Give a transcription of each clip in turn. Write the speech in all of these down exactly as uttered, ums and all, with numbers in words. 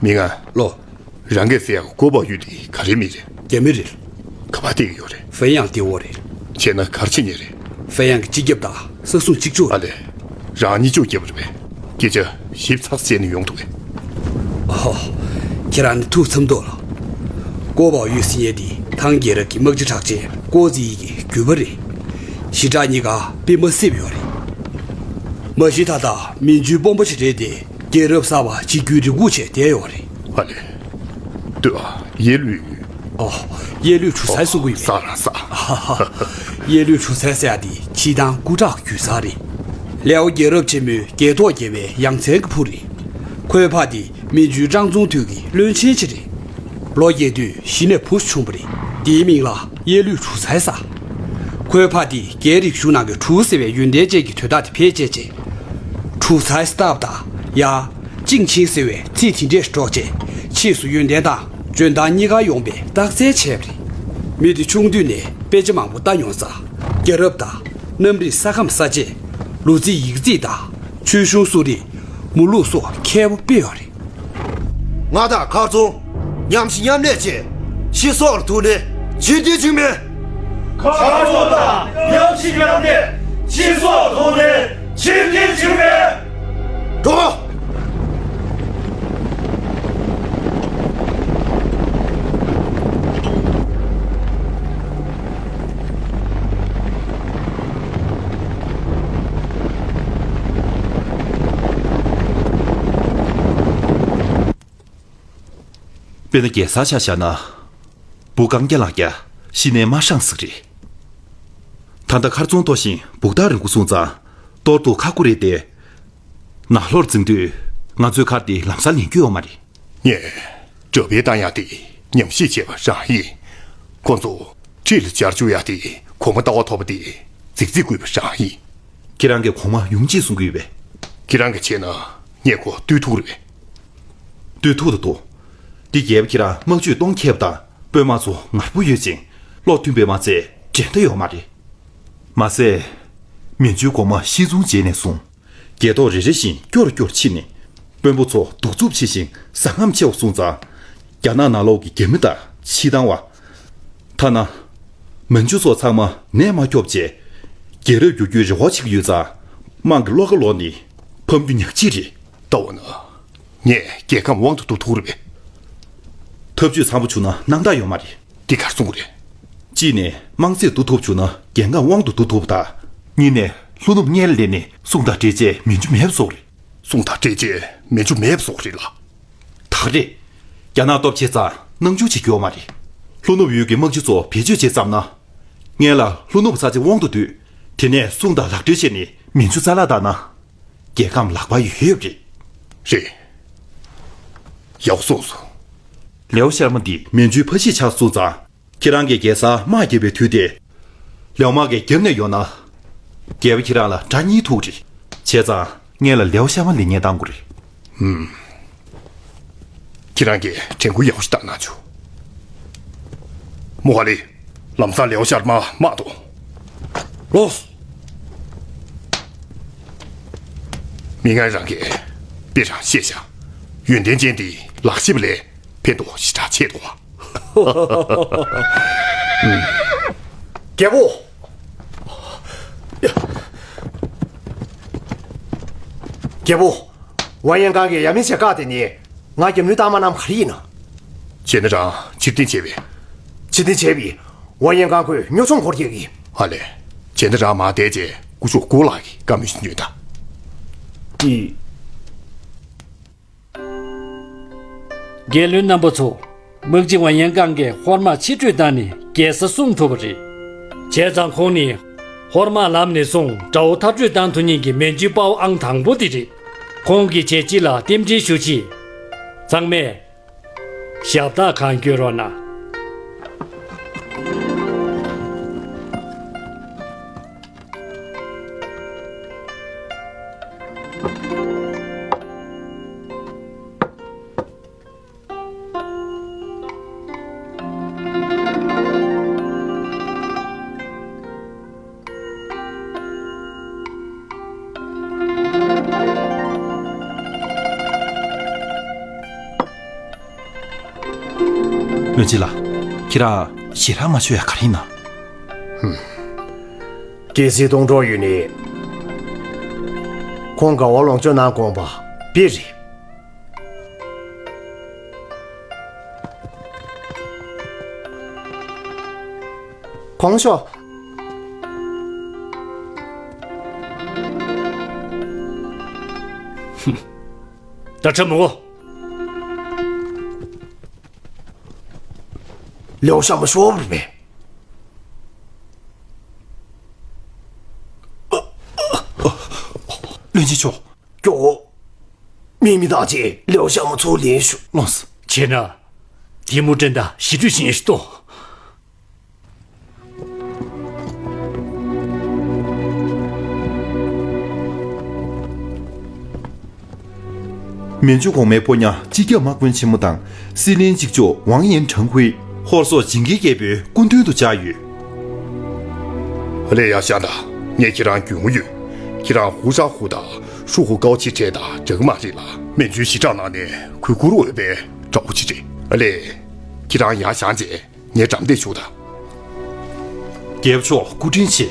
མི་ངན། ལོ། རང་གིས་ཟེར་ཡག་ཀོ་པའོ་ཡུས་དེ་ག་རེ་མི་རེད། རྒྱ་མི་རེད། ག་པར་བསྡད་ཀྱི་ཡོད་རེད། ཧྥེ་ཡང་ལྟེ་འོག་རེད། བྱས་ན་ག་རེ་བྱེད་མཁན་རེད། ཧྥེ་ཡང་གི་སྤྱི་ཁྱབ་དང་ས་སྲུང་གཅིག་ལྕོགས། ཨ་ལས། རང་གཉིས་ལྕོགས་བརྒྱབ་པ་རེད་པས། སྐད་ཆ་ཞིབ་ཚགས་བྱས་ནས་ཡོང་ཐུབ་པས། ཨོ། ཁྱེད་རང་ནི་ཐུགས་འཚམ་མདོག་ལ། ཀོ་པའོ་ཡུས་ཟེར་མཁན་དེ་ཐང་རྒྱལ་རབས་ཀྱི་དམག་སྤྱི་གྲགས་ཅན་ཀོ་ཙི་ཡི་གི་རྒྱུད་པ་རེད། ཞི་དྲག་གཉིས་ཀ་དཔེ་མ་སྲིད་པ་ཡོད་རེད། མ་གཞི་ད་ལྟ་མན་ཇུའི་དཔོན་པོ་ཞིག་རེད་དེ། རྒྱལ་རབས་གསར་པ་གཅིག་གྱུར་རེ་སྒུག་བྱས་བསྡད་ཡོད་རེད། ཨ་ལས། ལྟོས་ཨ། ཡེ་ལུས། ཨོ། ཡེ་ལུས་གྲུ་སའི་གསུང་གི་ཡོད། ས་ར་ས། ཡེ་ལུས་གྲུ་སའི་ཟེར་ཡ་དེ་སྤྱིར་བཏང་སྐུ་དྲག་རྒྱུད་ས་རེད། ལེའོ་རྒྱལ་རབས་ཆེན་མོའི་རྒྱལ་ཐོག་རྒྱལ་བའི་ཡང་སྲིད་ཀྱི་བུ་རེད། ཁོའི་ཕ་དེ་མན་ཇུའི་ཀྲང་ཙུང་དུས་ཀྱི་བློན་ཆེན་ཞིག་རེད། ལོ་རྒས་དུས་གཞི་ནས་བུ་བྱུང་བ་རེད། དེའི་མིང་ལ་ཡེ་ལུས་གྲུ་སའི་ཟེར། ཁོའི་ཕ་དེ་རྒྱའི་རིག་གཞུང་ནང་གི་གྲུ་ཟེར་བའི་ཡོན་ཏན་ཅན་གྱི་དོན་དག་དེ་བེད་སྤྱད་རྗེས། གྲུ་སའི་ཟེར་བཏགས་པ་དང་ཡ། ཅིང་ཆིང་ཟེར་བའི་ཚིག་དེ་འདྲས་སྒྲོག་བྱས། ཕྱིས་སུ་ཡོན་ཏན་དང་འཇོན་ཐང་གཉིས་ཀ་ཡོང་བའི་རྟགས་མཚན་བྱས་པ་རེད། མི་དེ་ཆུང་དུས་ནས་དཔེ་ཆ་མང་པོ་ལྟ་མྱོང་ཙང་། རྒྱལ་རབས་དང་། གནམ་རིག་ས་ཁམས་ས་དཔྱད། ལུ་ཙིའི་ཡིག་རྩིས་དང་། ཆོས་གཞུང་གསོ་རིག་མུ་ལུག་སོགས་མཁས་པོ་དཔེ་ཡོད་རེད། ང་དང་མཁར་རྫོང་མཉམ་ཞིང་མཉམ་ལས་བྱས། སྤྱི་སོགས་ལ་ཐུག་ནས་ཕྱིར་འཐེན་བྱུང་མེད། མཁར་རྫོང་དང་མཉམ་ཞིང་མཉམ་ལས། སྤྱི་སོགས་ཐོག་ནས་ཕྱིར་འཐེན་བྱུང་མེད། འགྲོ། དཔེར་ན་རྒྱལ་སར་ཆ་བཞག་ན། བུ་རྐང་བརྒྱ་ལག་བརྒྱ་ཤི་ནས་མ་ཤངས་ཟིག་རེད། ད་ལྟ་མཁར་རྫོང་གཏོར་ཞིང་སྦུག་ཐག་རིང་པོ་སོང་ཙང་གཏོར་ཐུབ་ཁག་པོ་རེད་དེ། ནང་ལོགས་འཛིང་དུས་ང་ཚོའི་མཁར་དེ་ལམ་སང་ལེན་རྒྱུ་ཡོད་མ་རེད། ངས་གྲྭ་པས་བཏང་ཡག་དེ་ཉམས་ཞིབ་བྱས་པ་རང་ཡིན། ཁོ་ཚོ་ཁྲིད་ལ་སྦྱར་བཅུག་ཡག་དེ་གོང་མ་ལྟ་བ་ཐོབ་པ་དེ་རྫིག་རྫིག་དགོས་པ་རང་ཡིན། ཁྱེད་རང་གིས་གོང་མ་ཡུམ་གཅིག་གསུང་གི་ཡོད་པས། ཁྱེད་རང་གིས་བྱས་ན་ངས་ཁོ་བཏུལ་ཐུབ་རེད་པས། བཏུལ་ཐུབ་ད་དོ། འདི་རྒྱལ་པོ་ཁྱེད་རང་དམག་ཇུས་གཏོང་མཁས་པ་དང་དཔོན་དམག་ཚོ་ངར་པོ་ཡོད་ཅིང་བློ་མཐུན་པས་མ་ཚད་འགྲན་ཟླ་ཡོད་མ་རེད། མ་ཟད། མན་ཇུའི་གོང་མ་ཤི་སོང་རྗེས་ནས་བཟུང་། རྒྱལ་ཐོག་རེ་རེ་བཞིན་སྐྱོ་རུ་སྐྱོ་རུ་ཕྱིན་ནས། དཔོན་པོ་ཚོ་གདུག་རྩུབ་ཆེ་ཞིང་ཟ་རྔམ་ཆེ་བ་སོང་ཙང་། རྒྱ་ནག་ནང་ལོགས་ཀྱི་རྒྱ་མི་དང་ཕྱི་བཏང་བ། ཐ་ན། མན་ཇུ་ཚོ་ཚང་མ་ནད་མ་སྐྱོབ་བྱས། རྒྱལ་རབས་བསྒྱུར་རྒྱུའི་རེ་བ་བྱེད་ཀྱི་ཡོད་ཙང་། དམངས་ཀྱི་བློ་ཁ་ལོག་ནས་ཕམ་རྒྱུ་ཉག་གཅིག་རེད། ད་འོ་ན། ངས་རྒྱལ་ཁམས་དབང་དུ་བསྡུ་ཐུབ་རེད་པས། ཐབས་ཇུས་འཚམ་པོ་བྱུང་ན་སྣང་དག་ཡོད་མ་རེད། འདི་གར་གསུང་གི་རེད། གཅིག་ནས་དམངས་ཚིས་བསྡུ་ཐུབ་བྱུང་ན་རྒྱལ་ཁམས་དབང་དུ་བསྡུ་ཐུབ་པ་དང་། གཉིས་ནས་ལྷོ་ནུབ་སྔོན་ལ་སླེབས་ནས་སྲུང་དང་འབྲེལ་བྱས་མན་ཇུ་མེད་པ་བཟོ་གི་རེད། སྲུང་དང་འབྲེལ་བྱས་མན་ཇུ་མེད་པ་བཟོ་གི་རེད་ལ། ད་རེད། རྒྱ་ནག་སྟོབས་ཆེ་ཙང་སྣང་ཆུང་བྱེད་རྒྱུ་ཡོད་མ་རེད། ལྷོ་ནུབ་ཡུལ་གྱི་དམག་སྤྱི་ཚོ་བེད་སྤྱོད་བྱས་ཙམ་ན། སྔོན་ལ་ལྷོ་ནུབ་ས་ཆ་དབང་དུ་བསྡུས། དེ་ནས་སྲུང་དང་ལག་སྦྲེལ་བྱས་ནས་མན་ཇུ་རྩ་བརླག་བཏང་ན། རྒྱལ་ཁམས་ལག་པར་ཡོད་ཡོད་རེད། རེད། ཡག་སོང་སོང་། ལེའོ་ཤར་མ་འདི་མན་ཇུའི་ཕ་གཞིས་ཆགས་སོང་ཙང་། ཁྱེད་རང་གིས་རྒྱལ་སར་དམག་རྒྱབ་པའི་དུས་དེ། ལེའོ་དམག་གིས་རྒྱབ་ནས་ཡོང་ན། རྒྱལ་པོ་ཁྱེད་རང་ལ་དགྲ་གཉིས་ཐུག་རེད། བྱས་ཙང་སྔོན་ལ་ལེའོ་ཤར་མ་ལེན་ཉེན་བཏང་དགོས་རེད། ཧུམ། ཁྱེད་རང་གིས་དྲན་སྐུལ་ཡག་པོ་ཞིག་བཏང་གནང་བྱུང་། མོ་ཧ་ལེ། ལམ་སང་ལེའོ་ཤར་མ་དམག་གཏོང་། ལོས། མི་ངན་རང་གིས་དཔེ་རང་ཤེས་བྱ། ཡོན་ཏན་ཅན་དེ་ལག་ཤེས་པ་ལས་ཕན་ཐོགས་ཞེ་དྲག་ཆེ་འདུག་བ། རྒྱལ་པོ། རྒྱལ་པོ། ཝང་ཡན་ཀང་གིས་ཡ་མི་བྱེད་བཀག་དེ་ནི་ང་རྒྱབ་ལོན་བཏང་མ་གནང་ག་རེ་ཡིན་ན། བྱས་ན་རང་ཕྱིར་འཐེན་བྱས་པས། ཕྱིར་འཐེན་བྱས་པས་ཝང་ཡན་ཀང་ཁོས་ཉོ་ཚོང་འཁོར་རྒྱག་གི། ཨ་ལས། བྱས་ན་རང་མར་བསྡད་རྗེས་སྐུ་ཞབས་ཀོ་ལགས་ཀྱི་བཀའ་མོལ་ཞིག་ཉོན་དང་། ཨི། རྒྱལ་བློན་རྣམ་པ་ཚོ། དམག་སྤྱི་ཝང་ཡན་ཀང་གིས་ཧོར་དམག་ཕྱིར་སྤྲོད་བཏང་ནས་རྒྱལ་ས་བསྲུངས་ཐུབ་པ་རེད། བྱས་ཙང་ཁོང་ནི་ཧོར་དམག་ལམ་ནས་བཟུང་དགྲ་བོ་མཐར་སྐྲོད་བཏང་ཐུབ་མཁན་གྱི་མན་ཇུའི་དཔའ་བོ་ཨང་དང་པོ་དེ་རེད། ཁོང་གི་བྱས་རྗེས་ལ་རྟེན་འབྲེལ་ཞུ་ཆེད། ཚང་མས་ཞབས་སྟེགས་གང་སྐྱོན་རོགས་གནང་། བློན་ཆེན་ལགས། ཁྱེད་རང་ཞེ་དྲག་མ་ཤོར་ཡ་ག་རེ་ཡིན་ན། རྒྱལ་སྲིད་སྟོང་གྲོགས་ཡོད་ནི། ཁོང་དགའ་བ་ལོངས་སྤྱོད་གནང་དགོངས་པ་དཔེ་རེད། གོང་ཞོག་ད་ཁྲབ་མོ། ལེའོ་ཤ་མ་ཤོར་བ་རེད་པས། བློན་ཆེན་མཆོག་སྐྱོ་བོ། མི་མི་དག་ཅིག་ལེའོ་ཤ་མ་ཚོ་ལེན་ཞུ། ལོངས། བྱས་ན། དེ་མུ་ཏན་ད་ཞི་ཀྲུའི་ཆེན་ཞུ་ཏོ། མན་ཇུ་གོང་མའི་ཕོ་ཉ་སྤྱི་ཁྱབ་དམག་དཔོན་ཆེན་མོ་དང་། སྲིད་བློན་གཅིག་ལྕོགས་ཝང་ཡན་ཁྲང་ཧུའེ། ཧོར་སོག་ཇིང་གིའི་རྒྱལ་པོའི་སྐུ་མདུན་དུ་བཅར་ཡོད། ཨ་ལས། ཡ་ཤ་ད། ངས་ཁྱེད་རང་རྒྱུས་མངའ་ཡོད། ཁྱེད་རང་ཧུ་ཧྲ་ཧུ་དང་ཧྲུ་ཧུ་ཀའོ་ཆི་ཁྲེ་དང་འདྲ་གི་མ་རེད་ལ། མན་ཇུའི་ཞི་དྲག་ནང་ནས་གུས་བཀུར་འོས་པའི་དགྲ་བོ་ཅིག་རེད། ཨ་ལས། ཁྱེད་རང་ཡར་བཞེངས་རྗེས་ངས་འགྲམ་བསྡད་བཞུགས་དང་། རྒྱལ་པོ་མཆོག་སྐུ་དྲིན་ཆེ།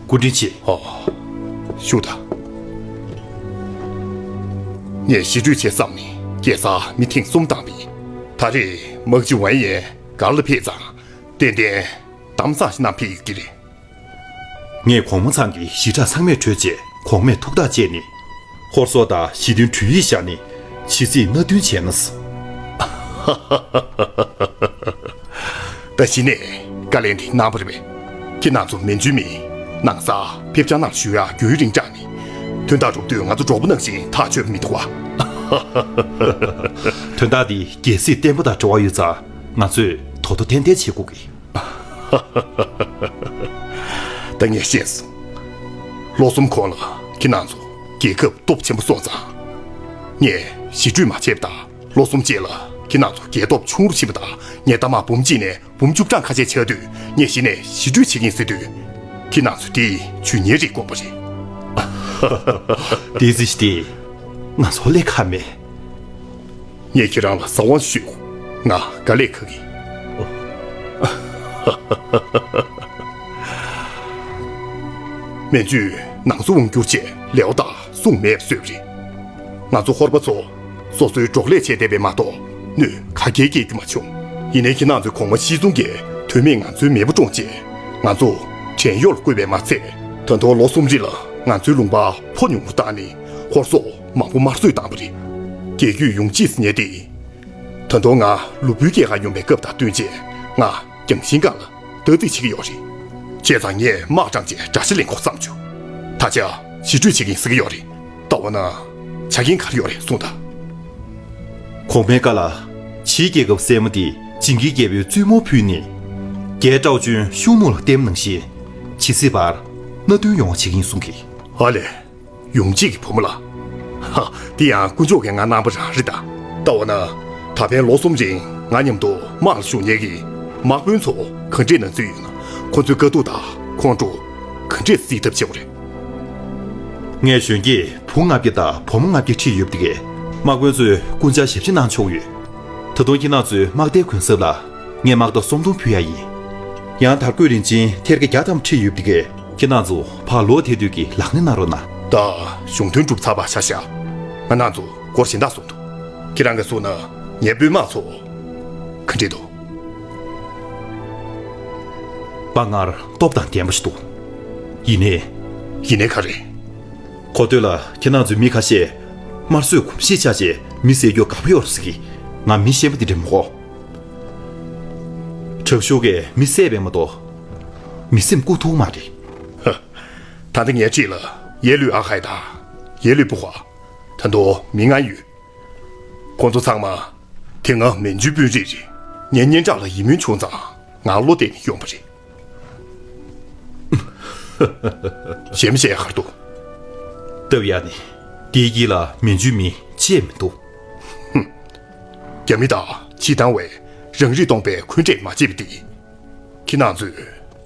སྐུ་དྲིན་ཆེ། ཨོ། བཞུགས་དང་། ངས་ཞི་ཀྲུའི་ཆེ་བསམ་ནས་རྒྱལ་སར་མི་ཐེངས་གསུམ་བཏང་བ་ཡིན། ད་རེས་དམག་སྤྱི་ཝན་ཡན་སྒར་ལ་ཕེབས་ཙང་། ཏན་ཏན་གཏམ་བཟང་ཞིག་བསྣམས་ཕེབས་ཡོད་ཀྱི་རེད། ངས་གོང་མ་ཚང་གི་ཞི་དྲག་ཚང་མས་གྲོས་བྱས། གོང་མས་ཐུགས་ཐག་བཅད་ནས། ཧོར་སོག་དང་ཞི་མཐུན་གྲོས་ཡིག་བཞག་ནས། ཇི་སྲིད་མནའ་མཐུན་བྱས་ན། ད་གཞི་ནས་བཀའ་ལན་དེ་གནང་བ་རེད་པས། ཁྱེད་རྣམ་ཚོ་མན་ཇུའི་མི་ནང་སར་ཕེབས་རྒྱ་ནང་ཞུ་ཡག་རྒྱུན་རིང་དྲགས་ནས། དོན་དག་འགྲུབ་དུས་ང་ཚོ་གྲོགས་པོ་ནང་བཞིན་ཐག་ཆོད་མི་འདུག་བ། དོན་དག་འདི་རྒྱལ་སྲིད་བརྟན་པོ་དང་འབྲེལ་བ་ཡོད་ཙང་། ང་ཚོས་དོ་དོ་ཏན་ཏན་བྱེད་དགོས་ཀྱི། ད་ངས་ཤེས་སོང་། ལོ་གསུམ་གོང་ལ་ཁྱེད་རྣམ་ཚོ་རྒྱལ་ཁབ་སྟོབས་ཆེན་པོ་སོང་ཙང་། ངས་ཞི་ཀྲུའི་མ་བྱས་པ་དང་། ལོ་གསུམ་རྗེས་ལ་ཁྱེད་རྣམ་ཚོ་རྒྱལ་སྟོབས་ཆུང་རུ་ཕྱིན་པ་དང་། ངས་རྟ་དམག་འབུམ་གཅིག་ནས་འབུམ་བཅུ་གྲངས་ཁ་ཤས་ཆགས་དུས། ངས་གཞི་ནས་ཞི་ཀྲུའི་བྱེད་ཀྱིན་ཟེར་དུས། ཁྱེད་རྣམ་ཚོས་དེ་ཇུས་ཉེས་རེད་དགོངས་པ་རེད། དེ་ཟེར་ཞིག་དེ་ང་ཚོ་ལས་ཁ་མེད། ངས་ཁྱེད་རང་ལ་གསང་བ་ཞུས། ང་དགའ་ལས་ཁག་གི། མན་ཇུས་ནང་སོ་དབང་བསྒྱུར་བྱས་ལེའོ་དང་སྲུང་མེད་པ་བཟོས་པ་རེད། ང་ཚོ་ཧོར་པ་ཚོ་སོ་སོའི་འབྲོག་ལས་བྱས་བསྡད་པས་མ་གཏོགས་ནུས་ག་གེ་སྐྱེལ་རྒྱུ་མ་བྱུང་། ཡིན་ནའི་ཁྱེད་རྣམ་ཚོའི་གོང་མ་ཤི་ཙུང་གིས་དོན་མེད་ང་ཚོའི་མེས་པོ་བཀྲོངས་རྗེས། ང་ཚོ་བྲན་གཡོག་ལ་བསྐུལ་བས་མ་ཚད། ད་དུང་ལོ་གསུམ་རིང་ལ་ང་ཚོའི་ལུང་པ་ཕོ་ཉུང་རུ་བཏང་ནས་ཧོར་སོག་མང་པོ་དམར་གསོད་བཏང་བ་རེད། རྒྱལ་རྒྱུད་ཡོངས་གཅིག་ཟེར་མཁན་དེ། ད་དུང་ང་ལུ་བུའི་སྐྱེས་སྐར་ཡོང་བའི་སྐབས་དང་བསྟུན་བྱས། ང་རྒྱང་ཤིང་སྒང་ལ་སྟག་རྩིས་བྱེད་ཀྱི་ཡོད་རེད། བྱས་ཙང་ངས་དམག་དྲངས་རྗེས་དགྲ་ཤ་ལེན་དགོས་བསམ་བྱུང་། ད་ཆ་ཞི་ཀྲུའི་བྱེད་ཀྱིན་ཟེར་གྱི་ཡོད་རེད། ལྟ་བ་ན་ཆ་རྐྱེན་ག་རེ་ཡོད་རེད་གསུངས་དང་། གོང་མའི་བཀའ་ལ། ཕྱིའི་རྒྱལ་ཁབ་སྲས་མོ་དེ་ཇིང་གིའི་རྒྱལ་པོའི་བཙུན་མོར་ཕུལ་ནས། རྒྱལ་ཀྲའོ་ཅུན་ཤུ་མུ་ལ་བསྟན་པ་ནང་བཞིན། ཇི་སྲིད་བར་མནའ་མཐུན་ཡོང་བ་བྱེད་ཀྱིན་གསུང་གི། ཨ་ལས། ཡུམ་གཅིག་གི་བུ་མོ་ལ། ཧ། དེ་ཡང་དཀོན་མཆོག་གི་ང་རྣམ་པ་རང་རེད་ད། ལྟ་བ་ན། ད་ཕན་ལོ་གསུམ་རིང་ང་མཉམ་དུ་དམག་ལ་ཞུགས་མཁན་གྱི་དམག་དཔོན་ཚོ་ག་འདྲས་ན་ཚུལ་ཡོད་ན། ཁོ་ཚོའི་དཀའ་སྡུག་དང་ཁོང་ཁྲོ་ག་འདྲས་སེལ་ཐབས་བྱེད་དགོས་རེད། ངས་གཞོན་སྐྱེས་བུ་ལྔ་བརྒྱ་དང་བུ་མོ་ལྔ་བརྒྱ་ཁྲིད་ཡོད་པ་དེ་གས། དམག་དཔོན་ཚོས་སྐུ་བཅར་ཞབས་ཕྱི་གནང་ཆོག་ཡོད། ད་དུང་ཁྱེད་རྣམ་ཚོའི་དམག་སྡེའི་གུན་གསབ་ལ། ངས་དམག་རྟ་སུམ་སྟོང་ཕུལ་ཡ་ཡིན། ཡང་དར་གོས་རིན་ཆེན་ཐེར་གྱ་བརྒྱ་ཙམ་ཁྲིད་ཡོད་པ་དེ་གས། ཁྱེད་རྣམ་ཚོ་ཕར་ལོག་དེ་དུས་ཀྱི་ལག་ལེན་གནང་རོགས་གནང་། ད་གཞུང་དོན་གྲུབ་ཚར་བ་ཆ་བཞག་ང་རྣམ་ཚོ་སྒོར་གཞན་དག་སོང་འདུག་ཁྱེད་རང་གིས་གསུངས་ན་ངའི་དཔོན་དམག་ཚོ་ག་འདྲས་འདུག་དཔའ་ངར་སྟོབས་དང་ལྡན་པ་ཞིག་འདུག་ཡིན་ནའི། ཡིན་ནའི་ག་རེ། གོ་ཐོས་ལ་ཁྱེད་རྣམ་ཚོའི་མི་ཁ་ཤས་དམར་གསོད་གོམས་གཤིས་ཆགས་རྗེས་མི་བསད་རྒྱུ་དགའ་པོ་ཡོད་རེད་ཟེར་གི། ང་མི་ཤེས་པ་དེ་འདྲ་མི་གོ། དྲག་ཤུགས་ཀྱིས་མི་བསད་པས་མ་གཏོགས། མི་སེམས་བཀུག་ཐུབ་མ་རེད། ཧ། ད་ལྟ་ངའི་འཁྲིས་ལ་ཡེ་ལུས་ཨ་ཧའེ་དང་། ཡེ་ལུས་པུ་ཧྭ། ད་དུང་མི་ལྔ་ཡོད། ཁོང་ཚོ་ཚང་མ་དེ་སྔ་མན་ཇུའི་དཔོན་རིགས་རེད། ངའི་སྙན་གྲགས་ལ་ཡིད་སྨོན་བྱུང་ཙང་ང་བློ་གཏད་ནས་ཡོང་བ་རེད། གཞན་མི་བཤད་ཡ་ག་རེ་འདུག་སྟབས་ཡག་ནི། དེའི་དཀྱིལ་ལ་མན་ཇུའི་མི་ཅི་ཡང་མི་འདུག་ཧུམ། རྒྱ་མི་དང་ཕྱི་དང་བས་རང་རིགས་སྟོང་པའི་འཁོན་འགྲས་མ་བྱེད་པ་འདི། ཁྱེད་རྣམ་ཚོས་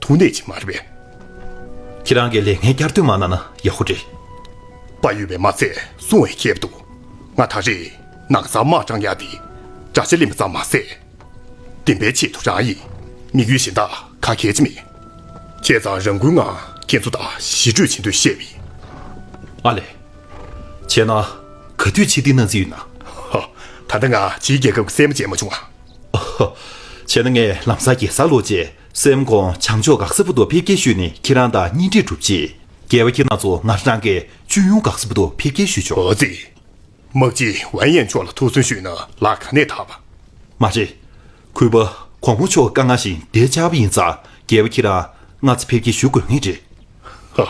ཐུགས་ནས་ཅི་མ་རེད་པས། ཁྱེད་རང་གིས་ལས་འགན་བསྐྱར་ཟློས་མ་གནང་ན་ཡག་པོ་རེད། དཔའ་ཡོད་པས་མ་ཚད་སྲུང་བའི་ཁྱད་འདུག་ང་ད་རེས་ནག་ཚང་དམག་དྲངས་ཡག་དེ་དགྲ་ཤ་ལེན་པ་ཙམ་མ་ཟད། བདེན་པའི་ཆེད་དུ་རང་ཡི་དམིགས་ཡུལ་གཞན་དག་ག་གལ་ཆེ་མེད། བྱས་ཙང་རང་འགུལ་ངང་ཁྱེད་ཚོ་དང་ཞི་གྲོས་བྱེད་འདོད་བཤད་པ་ཡིན། ཨ་ལས། བྱས་ན། ག་དུས་ཕྱིར་འཐེན་གནང་རྩིས་ཡོད་ན། ཧ། ད་ལྟ་ང་ཕྱིའི་རྒྱལ་ཁབ་ཀྱི་སྲས་མོ་མཇལ་མ་བྱུང་ང་། ཨ་ཧ། བྱས་ན་ངས་ལམ་སང་རྒྱལ་སར་ལོག་རྗེས་སྲས་མོ་ཁོང་བྱང་ཕྱོགས་འགག་ས་བར་དུ་ཕེབས་སྐྱེལ་ཞུས་ནས་ཁྱེད་རང་དང་གཉེན་འཕྲད་གྲུབ་རྗེས། རྒྱལ་པོ་ཁྱེད་རང་ཚོ་ང་རང་གིས་ཅུན་ཡུང་འགག་ས་བར་དུ་ཕེབས་སྐྱེལ་ཞུས་ཆོག་འོ་ཙི། དམག་སྤྱི་ཝན་ཡན་མཆོག་ལ་ཐུགས་སུན་ཞུས་ན་ལག་ག་ནས་འཐབ་པ། མ་རེད། གུས་པ། གོང་མ་མཆོག་གི་བཀའ་མངགས་བཞིན་འདིར་བཅར་བ་ཡིན་ཙང་རྒྱལ་པོ་ཁྱེད་རང་སྔ་ཚེ་ཕེབས་སྐྱེལ་ཞུ་དགོས་ངེས་རེད། ཧ།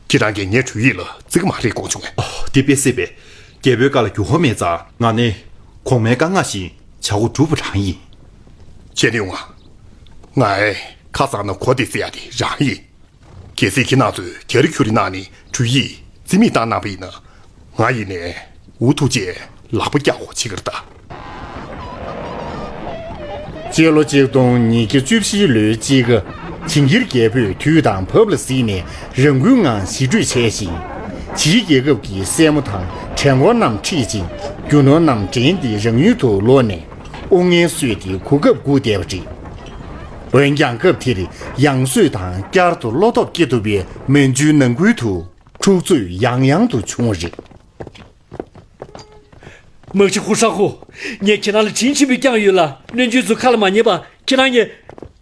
ཁྱེད་རང་གིས་ངའི་འཕྲུལ་ཡིག་ལ་བརྩི་གི་མ་རེད་དགོངས་བྱུང་ངས། ཨོ། འདི་དཔེ་སྲིད་པས། རྒྱལ་པོའི་བཀའ་ལ་འགྱུར་བ་མེད་ཙང་ང་ནི་གོང་མའི་བཀའ་མངགས་བཞིན་བྱ་བ་སྒྲུབ་པ་རང་ཡིན། བྱས་ནས་ཡོང་ང་། ངའི་ཁ་སང་ན་གོ་བདེ་ཟེར་ཡ་དེ་རང་ཡིན། གལ་སྲིད་ཁྱེད་རང་ཚོས་རྒྱ་རི་ཁྱུ་རི་ནང་ནས་འཕྲུལ་ཡིག་རྩིས་མེད་བཏང་གནང་པ་ཡིན་ན། ང་ཡིན་ནས་འུ་ཐུག་རྗེས་ལག་པ་བཀྱག་འོག་བྱེད་ཀྱི་རེད་ད། སྤྱི་ལོ་གཅིག་སྟོང་ཉིས་བརྒྱ་བཅུ་བཞིའི་ལོའི་དཔྱིད་ཀ། ཇིང་གིར་རྒྱལ་པོས་དུས་དང་བབ་ལ་གཟིགས་ནས་རང་འགུལ་ངང་ཞི་གྲོས་བྱས་ཤིང་། ཕྱིའི་རྒྱལ་ཁབ་ཀྱི་སྲས་མོ་དང་བྲན་འཁོར་རྣམས་ཁྲིད་ཅིང་རྒྱུ་ནོར་རྣམས་འདྲེན་ཏེ་རང་ཡུལ་དུ་ལོག་ནས། དབུ་བརྙེས་སྲོལ་དེ་གོ་སྐབས་བསྒུགས་བསྡད་པ་རེད། འོན་ཀྱང་སྐབས་དེར་ཡང་སྲོལ་དང་བསྐྱར་དུ་བློ་སྟོབས་སྐྱེ་ཐུབ་པའི་མན་ཇུའི་ནང་ཁུལ་དུ་འཁྲུག་རྩོད་ཡང་ཡང་དུ་བྱུང་བ་རེད། དམག་སྤྱི་ཧུ་ཧྲ་ཧུ། ངས་ཁྱེད་རང་ལ་དྲིན་ཆེན་པོས་བསྐྱངས་ཡོད་ལ། བློན་ཆེན་ཚོའི་ཁ་ལ་མ་ཉན་པ་ཁྱེད་རང་ངས་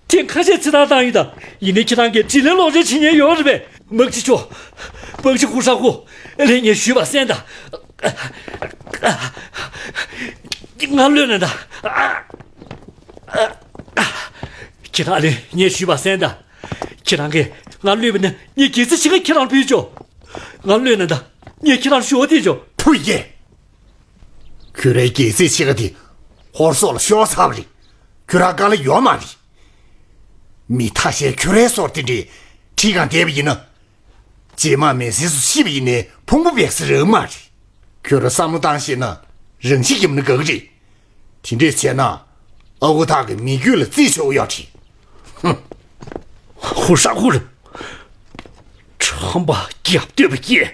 ཐེངས་ཁ་ཤས་ཚེ་ཐར་བཏང་ཡོད་ད། ཡིན་ནའི་ཁྱེད་རང་གིས་དྲིན་ལན་ལོག་འཇལ་བྱེད་མཁན་ཡོད་རེད་པས། དམག་སྤྱི་མཆོག་དམག་སྤྱི་ཧུ་ཧྲ་ཧུ། ཨ་ལས་ངས་ཞུས་པ་གསན་དང་། ང་གློད་ན་ད། ཁྱེད་རང་ཨ་ལས་ངས་ཞུས་པ་གསན་དང་། ཁྱེད་རང་གིས་ང་གློད་པ་ན་ངས་རྒྱལ་སྲིད་ཕྱེད་ཀ་ཁྱེད་རང་ལ་ཕུལ་ཆོག་ང་གློད་ན་ད་ངས་ཁྱེད་རང་ལ་ཞུ་བ་དེ་ཆོག་ཕུ་ཡེ། ཁྱོད་རའི་རྒྱལ་སྲིད་ཕྱེད་ཀ་དེ་ཧོར་སོག་ལ་ཤོར་ཚར་བ་རེད། ཁྱོད་རང་དཀའ་ལས་ཡོད་མ་རེད། མི་ཐ་ཤལ་ཁྱོད་རའི་སོར་དེ་འདྲའི་ཁྲིད་གང་བསྡད་པ་ཡིན་ན། རྗེས་མ་མེ་སྲེག་སུ་ཤི་བ་ཡིན་ནའི་ཕུང་པོ་བེག་ས་རག་མ་རེད། ཁྱོད་རང་བསམ་བློ་བཏང་ཤེས་ན་རང་ཤི་རྒྱབ་ན་དགའ་གི་རེད། དེ་འདྲས་བྱས་ན་ཨ་ཁུ་ཐག་གི་མི་རྒྱུད་ལ་རྩིས་ཆོག་ཡོད་རེད། ཧུ་ཧྲ་ཧུ་རེད། ཁྲམ་པ་རྒྱབ་གཏོད་པ་སྐྱེས།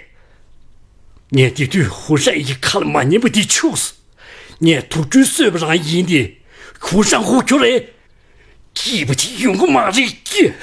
ངས་དེ་དུས་ཧུ་ཧྲ་ཡི་ཁ་ལ་མ་ཉན་པ་དེ་ཆུགས། ངས་དུག་སྦྲུལ་གསོད་པ་རང་ཡིན་ཏེ། ཧུ་ཧྲ་ཧུ་ཁྱོད་རེད། སྐྱིད་པོ་ཅིག་ཡོང་གི་མ་རེད་ཀྱི།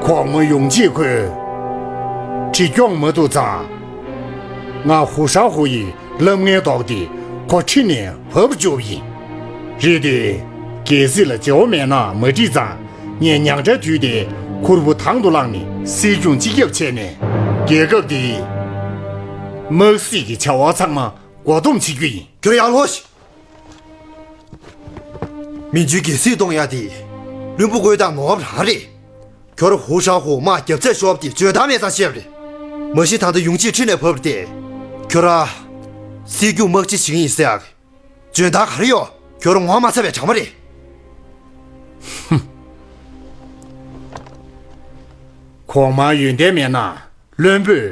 གོང་མ་ཡོང་རྗེས་ཁོས་བྲིས་སྐྱོང་མ་ཐུབ་ཙང་། ང་ཧུ་ཧྲ་ཧུ་ཡིས་ལམ་ངན་བདོག་སྟེ་ཁོ་ཁྲིད་ནས་བབས་བཅུག་པ་ཡིན། རེད་དེ། རྒྱལ་སྲིད་ལ་བྱ་བ་མེད་ན་མ་ཁྲིད་ཙང་ངས་ཉག་ཕྲ་བརྒྱུད་དེ་ཁུར་པོ་དང་དུ་བླངས་ནས་སྲིད་སྐྱོང་སྤྱི་ཁྱབ་བྱས་ནས་རྒྱལ་ཁབ་འདིའི་དམག་སྲིད་ཀྱི་བྱ་བ་ཚང་མ་མགོ་སྡོམ་བྱེད་རྒྱུ་ཡིན། ཁྱོད་ཡར་ལོངས་ཤིག་མན་ཇུའི་རྒྱལ་སྲིད་གཏོང་ཡ་དེ་བློན་པོ་དངོས་དང་ནོར་བ་རང་རེད། ཁྱོད་རང་ཧུ་ཧྲ་ཧུ་དམག་རྒྱབ་ཚད་ཤོར་བ་དེ་འཇོན་ཐང་མེད་ཙང་བཤད་པ་རེད། མ་གཞི་ད་ལྟ་ཡུང་ཅིན་ཁྲིད་ནས་བབས་རེད་དེ། ཁྱོད་རང་སྲིད་སྐྱོང་དམག་སྤྱི་བྱེད་ཀྱི་ཡིན་ཟེར་ཡག་གི་འཇོན་ཐང་ག་རེ་ཡོད། ཁྱོད་རང་ངོ་མ་ཚ་བའི་དྲ་མ་རེད། ཧུམ། གོང་མ་ཡོན་ཏན་མེད་ན་བློན་པོས་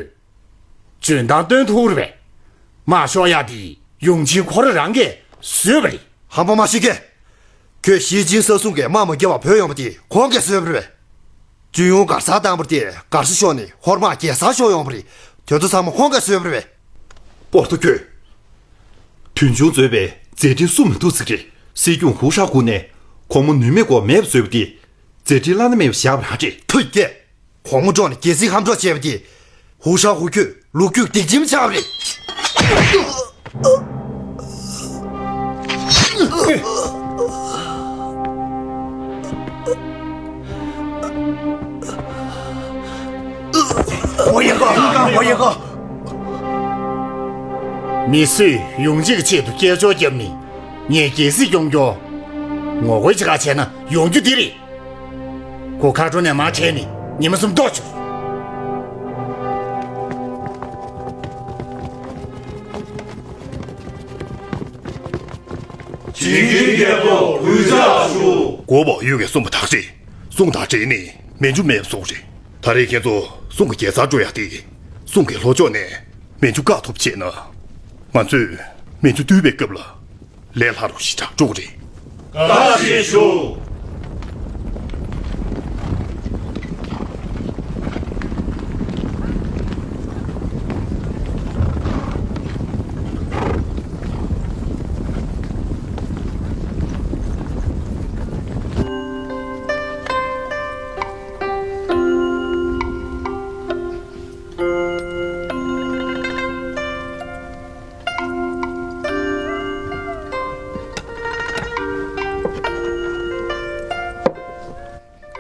འཇོན་ཐང་སྟོན་ཐུབ་རེད་པས། དམག་ཤོར་ཡག་དེ་ཡུང་ཅིན་ཁོ་རང་རང་གིས་བཟོས་པ་རེད། ཧམ་པ་མ་བཤད་ཀྱི། ཁྱོད་ཞི་ཅིན་ས་སྲུང་གིས་དམག་མ་རྒྱབ་པར་བྲོས་ཡོང་པ་དེ་ཁོང་གིས་བཟོས་པ་རེད་པས། ཅུན་ཡུང་མགར་སར་བཏང་པ་དེ་མགར་ས་ཤོར་ནས་ཧོར་དམག་རྒྱལ་སར་ཤོར་ཡོང་བ་རེད། དེ་ཚོ་ཚང་མ་ཁོང་གིས་བཟོས་པ་རེད་པས། པོར་ཏོ་ཁྱོད། དོན་ཆུང་བཟོས་པའི་མཛད་འཕྲིན་སྲུང་མི་ཐུབ་ཟིག་རེད། སྲིད་སྐྱོང་ཧུ་ཧྲ་ཧུ་ནས་གོང་མ་ནུས་མེད་སྐོར་མེད་པ་བཟོས་པ་དེ། མཛད་འཕྲིན་བླ་ན་མེད་པ་བཞག་པ་རང་རེད། ཐུགས་རྒྱལ། གོང་མ་འགྲོགས་ནས་རྒྱལ་སྲིད་ཧམ་འགྲོགས་བྱས་པ་དེ། ཧུ་ཧྲ་ཧུ་ཁྱོད་ལོ་རྒྱུས་སྡིག་ཅན་ཆགས་པ་རེད། ཝོ་ཡེ་ཧོ། ཝོ་ཡེ་ཧོ། མི་སུས་ཡུང་ཅིན་གྱི་ཆེད་དུ་སྐད་ཅོར་བརྒྱབ་ནས་ངས་རྒྱལ་སྲིད་སྐྱོང་རྒྱུ། ངོ་རྒོལ་ཅིག་ག་བྱས་ན་ཡོང་རྒྱུ་འདི་རེད། ཁོ་མཁའ་འགྲོ་ནས་མར་བྲོས་ནས་ཉི་མ་གསུམ་ལྟོགས་བྱུང་། དྲིན་ཅན་རྒྱལ་པོ་གུས་ཕྱག་ཞུ། གོ་བ་ཡུལ་གྱི་གསུངས་པ་དག་རེད། གསུང་དང་འབྲེལ་ནས་མན་ཇུ་མེད་པ་སོགས་རེད། ད་རེས་ཁྱེད་ཚོ་གསུང་གི་རྒྱལ་སར་འགྲོ་ཡག་དེ། གསུང་གི་ལྷོ་ཕྱོགས་ནས་མན་ཇུ་བཀག་ཐུབ་བྱས་ན། ང་ཚོས་མན་ཇུ་བཏུལ་བའི་སྐབས་ལ་ལས་སླ་རུ་ཞེ་དྲག་འགྲོ་གི་རེད། བཀའ་དྲིན་ཞུ།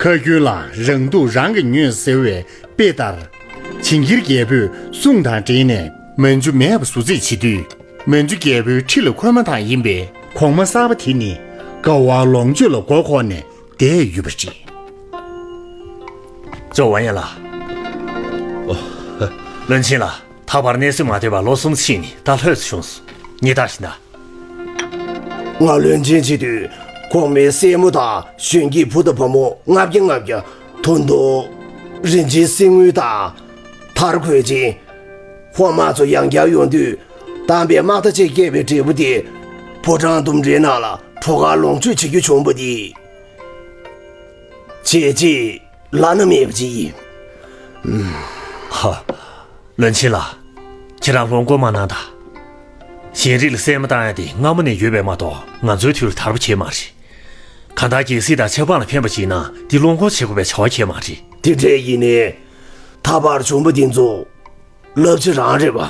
ཁ་རྒྱུན་ལ་རང་སྡུག་རང་གིས་ཉོས་ཟེར་བའི་དཔེ་ལྟར། ཇིང་གིར་རྒྱལ་པོས་གསུང་དང་འབྲེལ་ནས་མན་ཇུ་མེད་པ་ཟུར་བརྩིས་བྱེད་དུས། མན་ཇུ་རྒྱལ་པོའི་ཁྲི་ལ་འཁོད་མ་ཐག་ཡིན་པས་གོང་མ་གསར་པ་དེ་ནི་དགའ་བ་ལོངས་སྤྱོད་ལ་མགོ་འཁོར་ནས་བསྡད་ཡོད་པ་རེད། ཇོ་ཝན་ཡན་ལགས། ཨོ། བློན་ཆེན་ལགས། ད་བར་གནས་ཚུལ་མ་ཐོན་པར་ལོ་གསུམ་ཕྱིན་ནས་ད་ལྷོད་སོང་སོང་། ཉེ་ད་ཤི་ན། ང་བློན་ཆེན་བྱེད་དུས་གོང་མའི་སྲས་མོ་དང་གཞོན་སྐྱེས་བུ་དང་བུ་མོ་ལྔ་བརྒྱ་ལྔ་བརྒྱ་ཐོན་ཐོག་རིན་ཆེན་གསེར་དངུལ་དང་དར་གོས་ཅན། ཧོར་དམག་ཚོ་ཡང་བསྐྱར་ཡོང་དུས་དམ་པའི་དམག་རྟ་ཆེ་བསྐྱལ་བའི་འབྲས་བུ་དེ་ཕོ་བྲང་ལྡུམ་རའི་ནང་ལ་བྲོ་གར་ལོངས་སྤྱོད་བྱེད་རྒྱུ་བྱུང་བ་དེ། བྱས་རྗེས་བླ་ན་མེད་པ་ཅིག་ཡིན། ཧ། བློན་ཆེན་ལགས། ཁྱེད་རང་བློ་འགོག་མ་གནང་དང་། གཞན་རིགས་ལ་སྲན་མ་བཏང་ཡ་དེ་སྔ་མོ་ནས་ཡོད་པས་མ་གཏོགས་ང་ཚོའི་དུས་ལ་དར་པོ་བྱས་མ་རེད། གང་ལྟར་རྒྱལ་སྲིད་དང་ཆབ་འབངས་ལ་ཕན་པ་ཅིག་ན་འདི་བློ་འགོག་བྱེད་དགོས་པའི་བྱ་བ་ཁྱེད་མ་རེད། དེ་འདྲ་ཡིན་ནའི། ད་བར་བྱུང་བ་འདི་ཚོ་རླབས་ཆེ་རང་རེད་པ།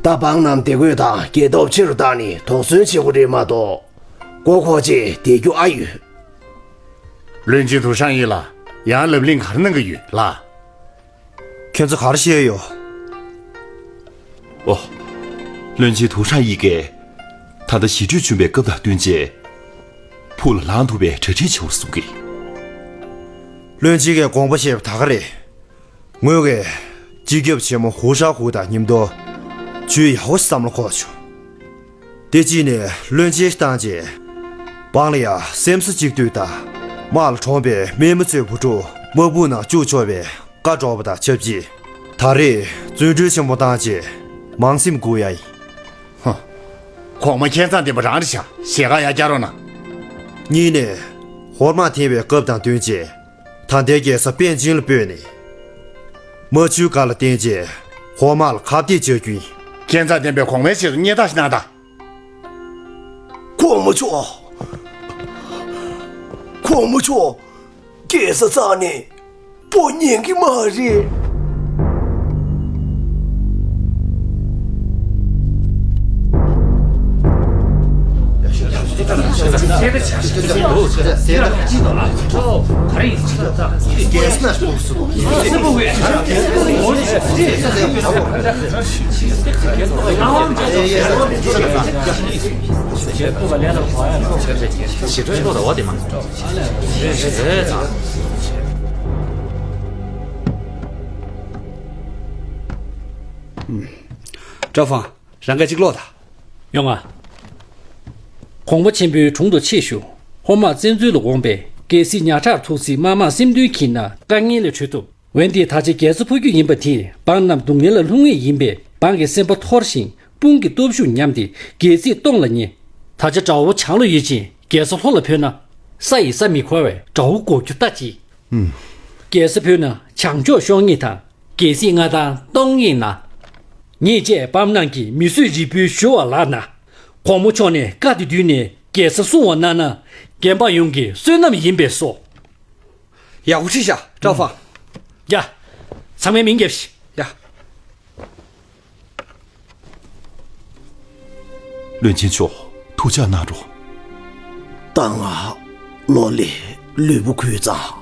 ད་འབངས་རྣམས་བདེ་འགོད་དང་རྒྱལ་སྟོབས་ཆེ་རུ་བཏང་ནས་དོགས་ཟོན་བྱེད་དགོས་རེད་མ་གཏོགས། མགོ་འཁོར་བྱས་བསྡད་རྒྱུ་ཨ་ཡོད། བློན་ཆེན་དུ་ཧྲང་ཡིན་ལ་ཡང་ལབ་གླེང་ག་རེ་གནང་གི་ཡོད་ལགས། ཁྱོད་ཚོ་ག་རེ་བཤད་ཡོད། ཨོ། བློན་ཆེན་དུ་ཧྲ་ཡིས་ཀས། ད་ལྟ་ཞི་གྲོས་བྱུང་བའི་སྐབས་དང་བསྟུན་བྱས། ཕུགས་ལ་ལངས་ཐུབ་པའི་གྲ་སྒྲིག་བྱེད་པར་གསུངས་ཀྱི། བློན་ཆེན་གྱི་དགོངས་པ་བཞེས་པ་ད་ག་རེད། ངོས་ཀྱིས་སྤྱི་ཁྱབ་ཆེན་མོ་ཧུ་ཧྲ་ཧུ་དང་མཉམ་དུ་ཇུས་ཡག་པོ་བསམ་བློ་འཁོར་བྱུང་། དེ་གཅིག་ནས་བློན་ཆེན་བཏང་རྗེས། འབངས་ལ་ཡང་སེམས་གསོ་གཅིག་སྡུད་དང་། དམག་ལ་གྲོངས་པའི་དམག་མི་ཚོའི་བུ་ཕྲུག་དམག་དཔུང་ནང་བཅུག་ཆོག་པའི་བཀའ་སྒྲོག་པ་དང་ཆབས་ཅིག་ད་རེས་བཙོན་གྲོལ་ཆེན་པོ་བཏང་རྗེས་མང་སེམས་འགུག་ཡ་ཡིན། ཧ། གོང་མ་མཁས་མཛངས་ལྡན་པ་རང་རེད་ཤག་ཞལ་ཁ་ཡར་རྒྱག་རོགས་གནང་། གཉིས་ནས་ཧོར་དམག་འཐེན་པའི་སྐབས་དང་བསྟུན་རྗེས་ད་ལྟའི་རྒྱལ་ས་པེ་ཅིང་ལ་སྤོས་ནས། རྨ་ཆུའི་སྒར་ལ་བརྟེན་རྗེས་ཧོར་དམག་ལ་ཁ་གཏད་བྱ་རྒྱུ་ཡིན། མཁས་མཛངས་ལྡན་པས་གོང་མའི་ཆེད་དུ་སྙན་ཐག་ཞིག་གནང་དང་། གོང་མ་མཆོག་གོང་མ་མཆོག་རྒྱལ་ས་རྩ་ནས་སྤོ་ཉན་གི་མ་རེད། ཀྲོ་ཧྥང་། རང་ག་གཅིག་ལོག་ད། ཡོང་ང་། གོང་མ་ཆེན་པོའི་དྲུང་དུ་ཆེད་ཞུ། ཧོར་དམག་བཙན་འཛུལ་ལ་འོངས་པས་རྒྱལ་སྲིད་ཉག་ཕྲར་ཐུག་ཚེ་དམར་དམག་སེམས་མཐུན་གྱིས་ན་དཀའ་ངལ་ལས་གྲོལ་ཐུབ། འོན་ཏེ་ད་ཆ་རྒྱལ་ས་འཕོ་རྒྱུ་ཡིན་པ་དེས་འབངས་རྣམས་སྡུག་བསྔལ་ལ་ལྷུང་ངེས་ཡིན་པས་འབངས་ཀྱི་སེམས་པ་འཐོར་ཞིང་དཔུང་གི་སྟོབས་ཤུགས་ཉམས་ཏེ་རྒྱལ་སྲིད་སྟོངས་ལ་ཉེ། ད་ཆ་དགྲ་བོ་བྱང་ལ་ཡོད་ཅིང་རྒྱལ་ས་ལྷོ་ལ་འཕོས་ན། ས་ཡིས་ས་མི་འཁོར་བས་དགྲ་བོ་འགོག་རྒྱུ་ལྟ་ཅི། རྒྱལ་ས་འཕོས་ན་བྱང་ཕྱོགས་ཤོར་ངེས་དང་། རྒྱལ་སྲིད་མངའ་ཐང་སྟོངས་ངེས་ན། ངེད་ཅག་བམ་ནང་གི་མི་གསོད་རིལ་བུ་ཞུ་བ་ལགས་ན། གོང་མ་མཆོག་ནས་བཀའ་དེ་བསྡུས་ནས་རྒྱལ་ས་སྲུང་བ་གནང་ན། རྒན་པ་ཡོངས་ཀྱི་བསོད་ནམས་ཡིན་པས་སོ། ཡག་པོ་ཁྲིད་ཤག་ཀྲོ་ཧྥང་། ཡ། ཚང་མའི་མིང་རྒྱབ་ཤིག་ཡ། བློན་ཆེན་མཆོག་ཐུགས་ཅག་གནང་རོགས། ད་ང་ལོ་ལས་ལུས་པོ་འཁོལ་ཙང་།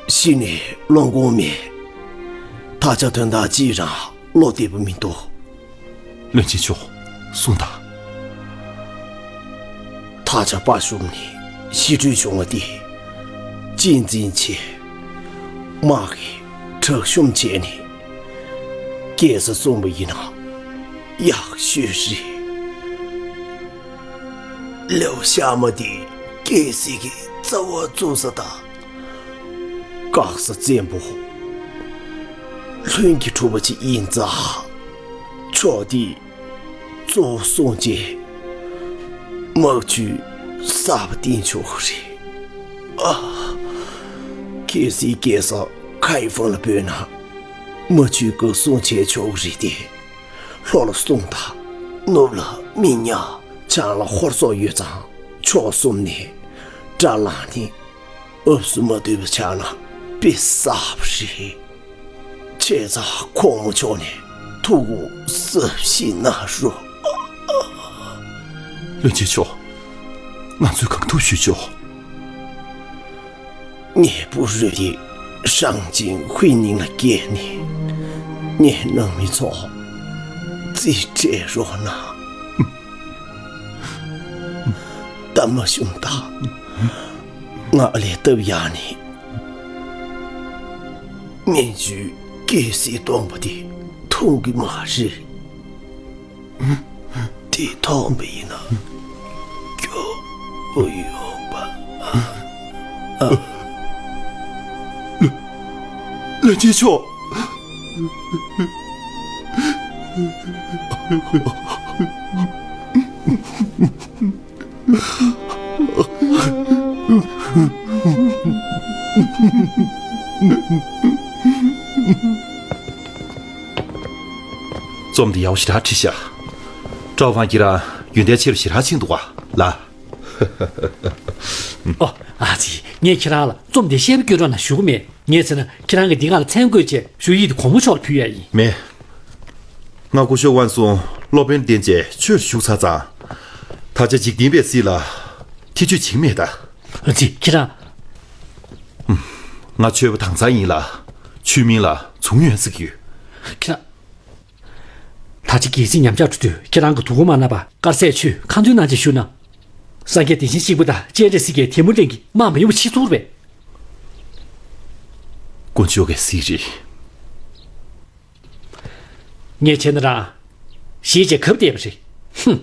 ཤི་ནས་བློ་འགོག་མེད། ད་ཆ་དོན་དག་ཅིའི་རང་བློ་བདེ་པོ་མི་འདུག་བློན་ཆེན་མཆོག་གསུངས་དང་། ད་ཆ་དཔའ་ཞུམ་ནས་ཤི་འཕོས་བྱུང་བ་དེ། གཅེས་འཛིན་བྱས། དམག་གི་དྲག་ཤུམ་བྱས་ནས་རྒྱལ་ས་སྲུང་བ་ཡིན་ན་ཡག་ཤོས་རེད། ལེའུ་ཤ་མ་དེ་རྒྱལ་སྲིད་ཀྱི་རྩ་བ་བཙུགས་ས་དང་། སྐག་ས་བཙན་པོ་ལྷུན་གྱིས་གྲུབ་པ་ཅིག་ཡིན་ཙང་། ཕྱོགས་དེ་གཙོ་བོ་སྲུང་བྱེད་དམག་ཇུས་གསར་པ་བཏིང་ཆོག་གི་རེད། ཨ། གལ་སྲིད་རྒྱལ་ས་ཁའི་ཧྥང་ལ་སྤོས་ན། རྨ་ཆུའི་སྐབས་སྲུང་བྱས་ཆོག་གི་རེད་དེ། ལྷོ་ལ་སྲུང་དང་། ནུབ་ལ་མི་ཉག་བྱང་ལ་ཧོར་སོག་ཡོད་ཙང་། ཕྱོགས་གསུམ་ནས་དགྲ་ལངས་ནས་ཨབ་སུ་མ་སྡོད་པ་ཆགས་ན་དཔེ་གསར་པ་རེད། བྱས་ཙང་གོང་མ་མཆོག་ནས་ཐུགས་དགོངས་གཟབ་བཞེས་གནང་རོགས། བློན་ཆེན་མཆོག་ང་ཚོས་གང་ཐུབ་ཞུས་ཆོག་ངའི་བུ་རུ་དེ་ཧྲང་ཅིང་ཧུའེ་ནིང་ལ་སྐྱེལ་ནས། ངའི་ནང་མི་ཚོ་རྩིས་སྤྲད་རོགས་གནང་། ད་མ་བྱུང་ད། ང་ཨ་ལས་སྟབས་ཡག་ནས་མན་ཇུའི་རྒྱལ་སྲིད་སྟོང་པ་དེ་མཐོང་གི་མ་རེད། དེ་མཐོང་བ་ཡིན་ན་སྐྱོ་པོ་ཡོང་པ། ཨ། བློན་ཆེན་མཆོག་རྩོམ་འདི་ཡག་པོ་ཞེ་དྲག་བྲིས་ཤག་ཀྲའོ་ཧྥང་ཁྱེད་རང་ཡོན་ཏན་ཆེ་རུ་ཞེ་དྲག་ཕྱིན་འདུག་ག་ལགས། ཨོ། ཨ་ཙི། ངས་ཁྱེད་རང་ལ་རྩོམ་འདི་བཤད་པ་སྐྱོན་རོགས་གནང་ཞུ་གི་མེད། ངས་བྱས་ན་ཁྱེད་རང་གིས་འདི་ང་ལ་མཚན་བཀོད་བྱས་ཞུ་ཡིག་དེ་གོང་མ་མཆོག་ལ་ཕུལ་ཡ་ཡིན། མེད། ང་སྐུ་ཞབས་དབང་སོང་སློབ་དཔོན་བསྟེན་བྱས་ཆོས་ཞུགས་ཚར་ཙང་། ད་ཆ་འཇིག་རྟེན་པའི་སྲིད་ལ་ཐེ་བྱུས་བྱེད་ཀྱི་མེད་ད། ཨ་ཙི། ཁྱེད་རང་། ང་ཆོས་པ་དྭངས་གཙང་ཡིན་ལ། ཆོས་མིང་ལ་ཚུང་ཡོན་ཟེར་གྱི་ཡོད། ཁྱེད་རང་། ད་ཆ་རྒྱལ་སྲིད་ཉམས་ཆག་འགྲོ་དུས་ཁྱེད་རང་གི་དོ་ཁུར་མ་གནང་བར་དཀར་ཟས་མཆོད་ཁ་འཛུལ་གནང་ཅིག་ཞུ་ན། སངས་རྒྱས་བདེ་ཆེན་གཤེགས་པ་དང་སྤྱན་རས་གཟིགས་ཀྱིས་དེ་མུར་ལེན་གྱི་དམག་མི་ཡོང་བ་ཤི་ཚོར་བས། དཀོན་མཆོག་གི་སྲིད་རེད། ངས་བྱས་ན་རང་། ཞེས་བྱས་གབ་བསྡད་པ་རེད། ཧུམ།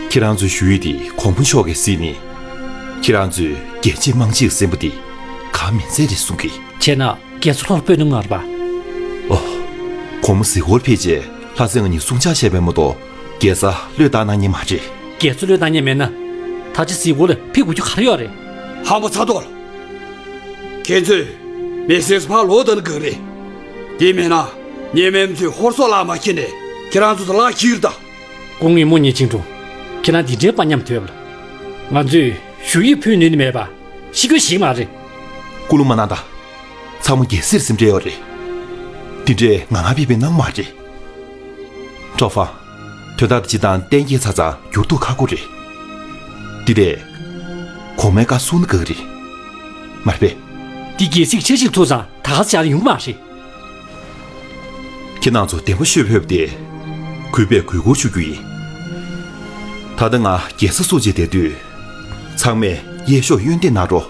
ཁྱེད་རང་ཚོའི་ཞུ་ཡིག་དེ་གོང་མ་མཆོག་གིས་གཟིགས་ནས། ཁྱེད་རང་ཚོས་རྒྱལ་གཅེས་དམངས་གཅེས་ཟེར་བ་དེ་གང་མིན་ཚད་རེད་གསུང་གི། བྱས་ན་རྒྱལ་ས་ལྷོར་སྤོས་ན་ངར་བ། ཨོ། གོང་མ་གཟིགས་སྐོར་ཕེབས་རྗེས་ལྷ་སྲས་ང་གཉིས་གསུང་བཅར་བྱས་པས་མ་གཏོགས་རྒྱལ་ས་བློས་བཏང་གནང་མཁན་མ་རེད། རྒྱལ་ས་བློས་བཏང་མཁན་མེད་ན། ད་ཆ་གཟིགས་སྐོར་ལ་ཕེབས་དགོས་རྒྱུ་ག་རེ་ཡོད་རེད། ཧམ་པ་ཚ་མདོག་ལ། ཁྱེད་ཚོས་མི་སེར་ཕར་ལོག་བཏང་ན་གང་རེད། དེ་མེད་ན་ཉེ་མེམ་ཚོས་ཧོར་སོག་ལ་མ་ཁྱེར་ནས་ཁྱེད་རང་ཚོ་དང་ལག་འཁྱེར་ད། སྐུ་ངོ་མོ་ཉེ་ཆིང་ཀྲུང་། ཁྱེད་རང་འདི་འདྲའི་དཔའ་ཉམས་དོད་པ་ལ། ང་ཚོས་ཞུ་ཡིག་ཕུལ་ནུས་ནི་མེད་པ་ཤི་རྒྱུ་ཞིག་མ་རེད། སྐུ་རླུང་མ་གནང་ད། ཚང་མ་རྒྱལ་སྲིད་སེམས་ཁྲལ་ཡོད་རེད། འདི་འདྲའི་ངང་ངང་ཕེབས་པའི་སྣང་མ་རེད། ཀྲོ་ཧྥང་། དོན་དག་འདི་སྤྱི་བཏང་གཏན་འཁེལ་ཚར་ཙང་འགྱུར་ལྡོག་ཁག་པོ་རེད། འདི་ལས། གོང་མའི་བཀའ་གསུང་ན་དགའ་གི་རེད། མ་རེད་པས། འདི་རྒྱལ་སྲིད་ཆབ་སྲིད་ཐུག་ཙང་ད་ག་ས་ཡར་ཡོང་གི་མ་རེད། ཁྱེད་རྣམ་ཚོ་བདེ་མོ་ཤོད་ཕེབས་ཏེ། གུས་པས་གུས་བཀུར་ཞུ་རྒྱུ་ཡིན། ད་ལྟ་ང་རྒྱལ་ས་སྲུང་བྱེད་བསྡད་དུས། ཚང་མས་གཡས་ཕྱོགས་གཡོན་བསྟན་གནང་རོགས།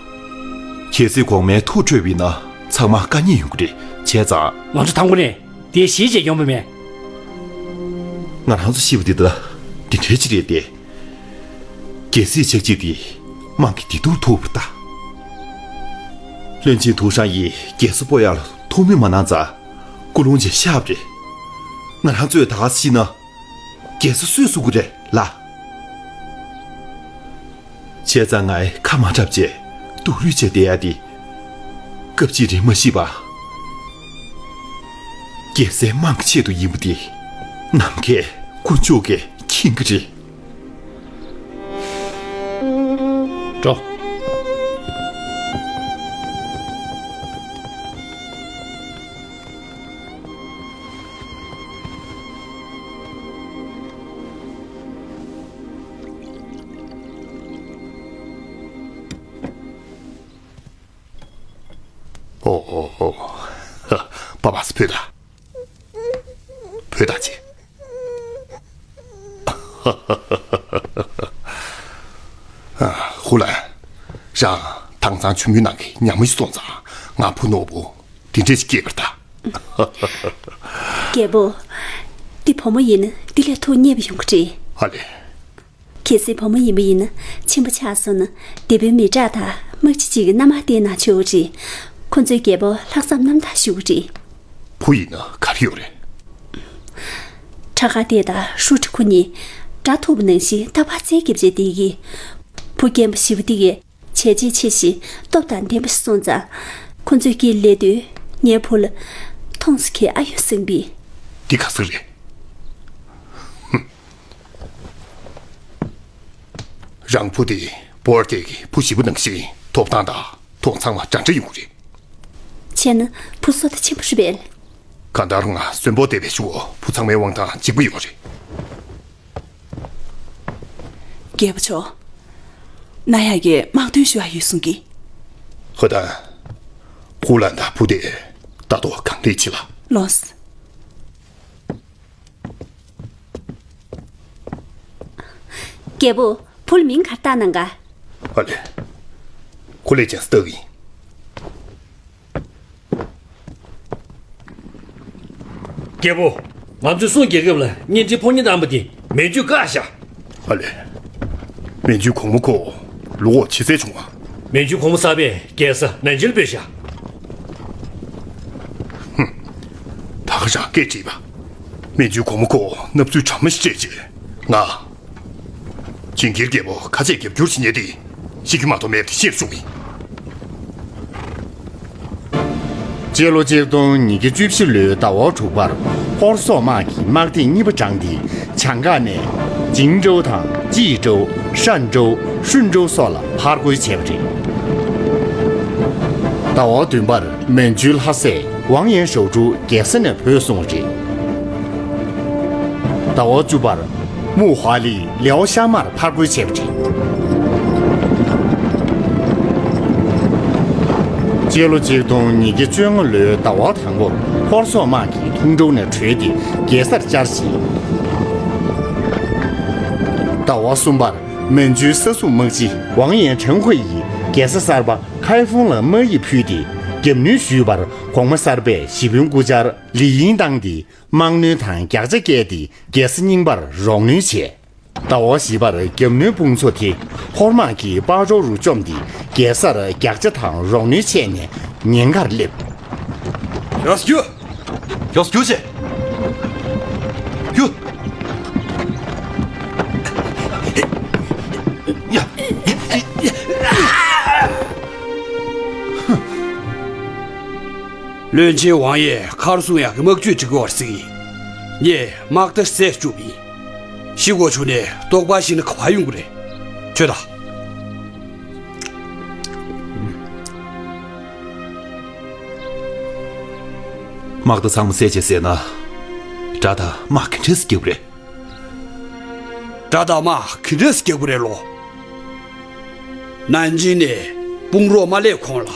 གལ་སྲིད་གོང་མའི་ཐུགས་ཁྲོས་པ་ཡིན་ན་ཚང་མ་དཀའ་ངལ་ཡོང་གི་རེད། བྱས་ཙང་། ང་ཚོ་དང་པོ་ནས་དེ་ཤེས་བྱས་ཡོང་བ་མེད། ང་རང་ཚོ་ཤི་བ་འདི་ད་འདི་འདྲའི་ཅིག་རེད་དེ། རྒྱལ་སྲིད་ཆགས་འཇིག་འདི་དམངས་ཀྱི་བདེ་སྡུག་ཐུག་པ་ད། བློན་ཆེན་ཐུའུ་ཧྲན་ཡིས་རྒྱལ་ས་སྤོ་ཡག་ལ་ཐུགས་སྨོན་མ་གནང་ཙང་སྐུ་རླུང་ཅིག་ཤར་བ་རེད། ང་རང་ཚོས་ད་ག་ཤི་ན་རྒྱལ་ས་སུས་བཟུང་གི་རེད་ལ། བྱས་ཙང་ངས་ཁ་མ་གྲབ་བྱས་སྡུག་རུས་བྱས་བསྡད་ཡ་འདི། སྐབས་གཅིག་རིང་མ་ཤི་བ། རྒྱལ་སའི་དམངས་ཀྱི་ཆེད་དུ་ཡིན་པ་འདི། ནམ་མཁའི་དཀོན་མཆོག་གིས་མཁྱེན་གྱི་རེད། འགྲོ། ཨོ་ཨོ་ཨོ། པ་པ་སི་བུད་ད། བུད་ད་ཅི། ཧུ་ལན། རང་དྭངས་གཙང་ཆུ་མོའི་ནང་གི་ཉ་མོ་ཞིག་སོང་ཙང་ང་བུ་ནོར་བུ་འདི་འདྲས་ཞིག་སྐྱེས་པར་ད། རྒྱལ་པོ། འདི་བུ་མོ་ཡིན་ན་འདི་ལས་ཐུགས་མཉེས་པ་ཡོང་གི་རེད། ཨ་ལེ། གལ་སྲིད་བུ་མོ་ཡིན་པ་ཡིན་ན་ཕྱིན་པ་ཆགས་སོང་ན་སྡེ་དཔོན་མི་དྲག་དང་དམག་སྤྱི་གཅིག་གི་མནའ་མ་བསྟེན་གནང་ཆོག་གི་རེད། ཁོ་ཚོས་རྒྱལ་པོ་ལྷག་བསམ་རྣམ་དག་ཞུ་གི་རེད། བུ་ཡིན་ན་ག་རེ་ཡོད་རེད། དྲག་དཀར་སྡེ་དང་ཧྲུའུ་ཀྲི་ཁོ་གཉིས་དགྲ་ཐུག་པ་ནང་བཞིན་རྟག་པར་རྩལ་རྒྱབ་བྱས་བསྡད་ཀྱི། བུ་རྒན་པོ་ཞི་བ་འདི་གས་བྱས་རྗེས་ཆེ་ཞིང་སྟོབས་དང་ལྡན་པ་ཞིག་སོང་ཙང་། ཁོ་ཚོས་ཀྱི་ལས་དུས་ངའི་བུ་ལ་མཐོང་སོང་གི། ཨ་ཡོ་སེམས་པའི། འདི་ག་ཟེར་རེད། རང་བུ་དེ་བོར་ཏེ་གི་བུ་ཞི་བ་ནང་བཞིན་ཐོབ་ཐང་དང་ཐོབ་ཚང་མ་འདྲ་འདྲ་ཡོང་གི་རེད། བྱས་ན་བུ་བསོད་བདེ་ཆེན་པོ་རེད་པས། གང་ལྟར་ང་གསོན་པོ་བསྡད་པའི་གཞུག་གུ་བུ་ཚང་མའི་དབང་ཐང་གཅིག་པ་ཡོད་རེད། རྒྱལ་པོ་མཆོག་ན་ཡ་གིས་དམག་དོན་ཞུ་ཡ་ཡོད་གསུང་གི། ཧོ་ད། ཧུ་ལན་དང་བུ་དེ་ད་དུང་གང་ལེགས་བྱེད་ལ། ལོས། རྒྱལ་པོ། བུ་ལ་མིང་ག་རེ་བཏགས་གནང་ག། ཨ་ལེ། ཁོ་ལས་ཀྱང་སྟག་ཡིན། རྒྱལ་པོ། ང་ཚོའི་སུང་རྒྱལ་ཁབ་ལ་གཉེན་སྒྲིག་ཕོ་ཉ་བཏང་པ་དེ་མན་ཇུས་བཀག་བཞག་ཨ་ལེ། མན་ཇུའི་གོང་མ་ཁོ་ལུག་འོག་ཕྱི་བསད་བྱུང་བ། མན་ཇུའི་གོང་མ་གསར་པས་རྒྱལ་ས་ནན་ཅིན་ལ་སྤོས་བཞག་ཧུམ། ད་ག་རང་སྐད་བྲིས་པ། མན་ཇུའི་གོང་མ་ཁོ་ནབ་ཚུལ་དྲ་མ་ཞིག་སྤྲད་རྗེས་ང་། ཇིང་གིར་རྒྱལ་པོ་ཁ་ཆེ་རྒྱབ་སྐྱོར་བྱེད་མཁན་དེ་ཤི་གི་མ་གཏོགས་མེད་པ་དེ་ཤེས་སོང་ཡིན། སྤྱི་ལོ་ཆིག་སྟོང་ཉིས་བརྒྱ་བཅུ་བཞི་ལོའི་ཟླ་བ་དྲུག་པར་ཧོར་སོག་དམག་གིས་དམག་སྡེ་གཉིས་པ་དྲངས་ཏེ་བྱང་འགག་ནས་ཇིང་ཀྲོའུ་དང་ཅི་ཀྲོའུ། ཧྲན་ཀྲོའུ། ཧྲུན་ཀྲོའུ་སོགས་ལ་ཕར་རྒོལ་བྱས་པ་རེད། ཟླ་བ་བདུན་པར་མན་ཇུའི་ལྷ་སྲས་ཝང་ཡན་ཞའོ་ཀྲུའུ་རྒྱལ་ས་ནས་བུད་སོང་བ་རེད། ཟླ་བ་བཅུ་པར་མུའུ་ཧྭ་ལིས་ལེའོ་ཤ་མར་ཕར་རྒོལ་བྱས་པ་རེད། སྤྱི་ལོ་ཆིག་སྟོང་ཉིས་བརྒྱ་བཅོ་ལྔ་ལོའི་ཟླ་བ་དང་པོར་ཧོར་སོག་དམག་གིས་ཐུང་ཀྲོའུ་ནས་བྲོས་ཏེ་རྒྱལ་སར་བཅར་ཞིང་། ཟླ་བ་གསུམ་པར་མན་ཇུའི་ས་སྲུང་དམག་སྤྱི་ཝང་ཡན་ཁྲེང་ཧུའེ་ཡིས་རྒྱལ་ས་གསར་པ་ཁའི་ཧྥུང་ལ་དམག་ཡིག་ཕུལ་ཏེ་རྒྱབ་གནོན་ཞུས་པར་གོང་མ་གསར་པས་ཞི་བའི་སྐུ་བཅར་ལི་དབྱིང་བཏང་སྟེ། དམག་གནོན་དང་རྒྱག་ཆ་བཀལ་ཏེ་རྒྱལ་ས་རྙིང་པར་རོགས་སྣོན་བྱས། ཟླ་བ་བཞི་པར་རྒྱབ་གནོན་དཔུང་ཚོགས་དེ་ཧོར་དམག་གིས་པག་ཀྲོའུ་རུ་བཅོམ་སྟེ་རྒྱལ་སར་རྒྱག་ཆ་དང་རོགས་སྣོན་བྱས་ནས་ཉེན་ཁར་སླེབས། ཡོ་སྒྱུ། ཡོ་སྒྱུ་ཆེ། སྒྱུ། ཡ། བློན་ཆེན་ཝང་ཡས་མཁར་སྲུང་ཡག་གི་དམག་ཇུས་སྒྲིག་དགོས་པར་གཟིགས་ཡིན། ངས་དམག་རྟ་བསད་བཅུག་ཡིན། ཤི་དགོས་བྱུང་ནས་ལྟོགས་པ་ཤི་ན་ག་པར་ཡོང་གི་རེད། ཁྱོད་ད། དམག་རྟ་ཚང་མ་བསད་བྱས་བསད་ན། དགྲ་དང་དམག་ག་འདྲས་སེ་རྒྱག་གི་རེད། དགྲ་དང་དམག་ག་འདྲས་སེ་རྒྱག་གི་རེད་ལོ། ནན་ཅིང་ནས་དཔུང་རོགས་མ་སླེབས་གོང་ལ།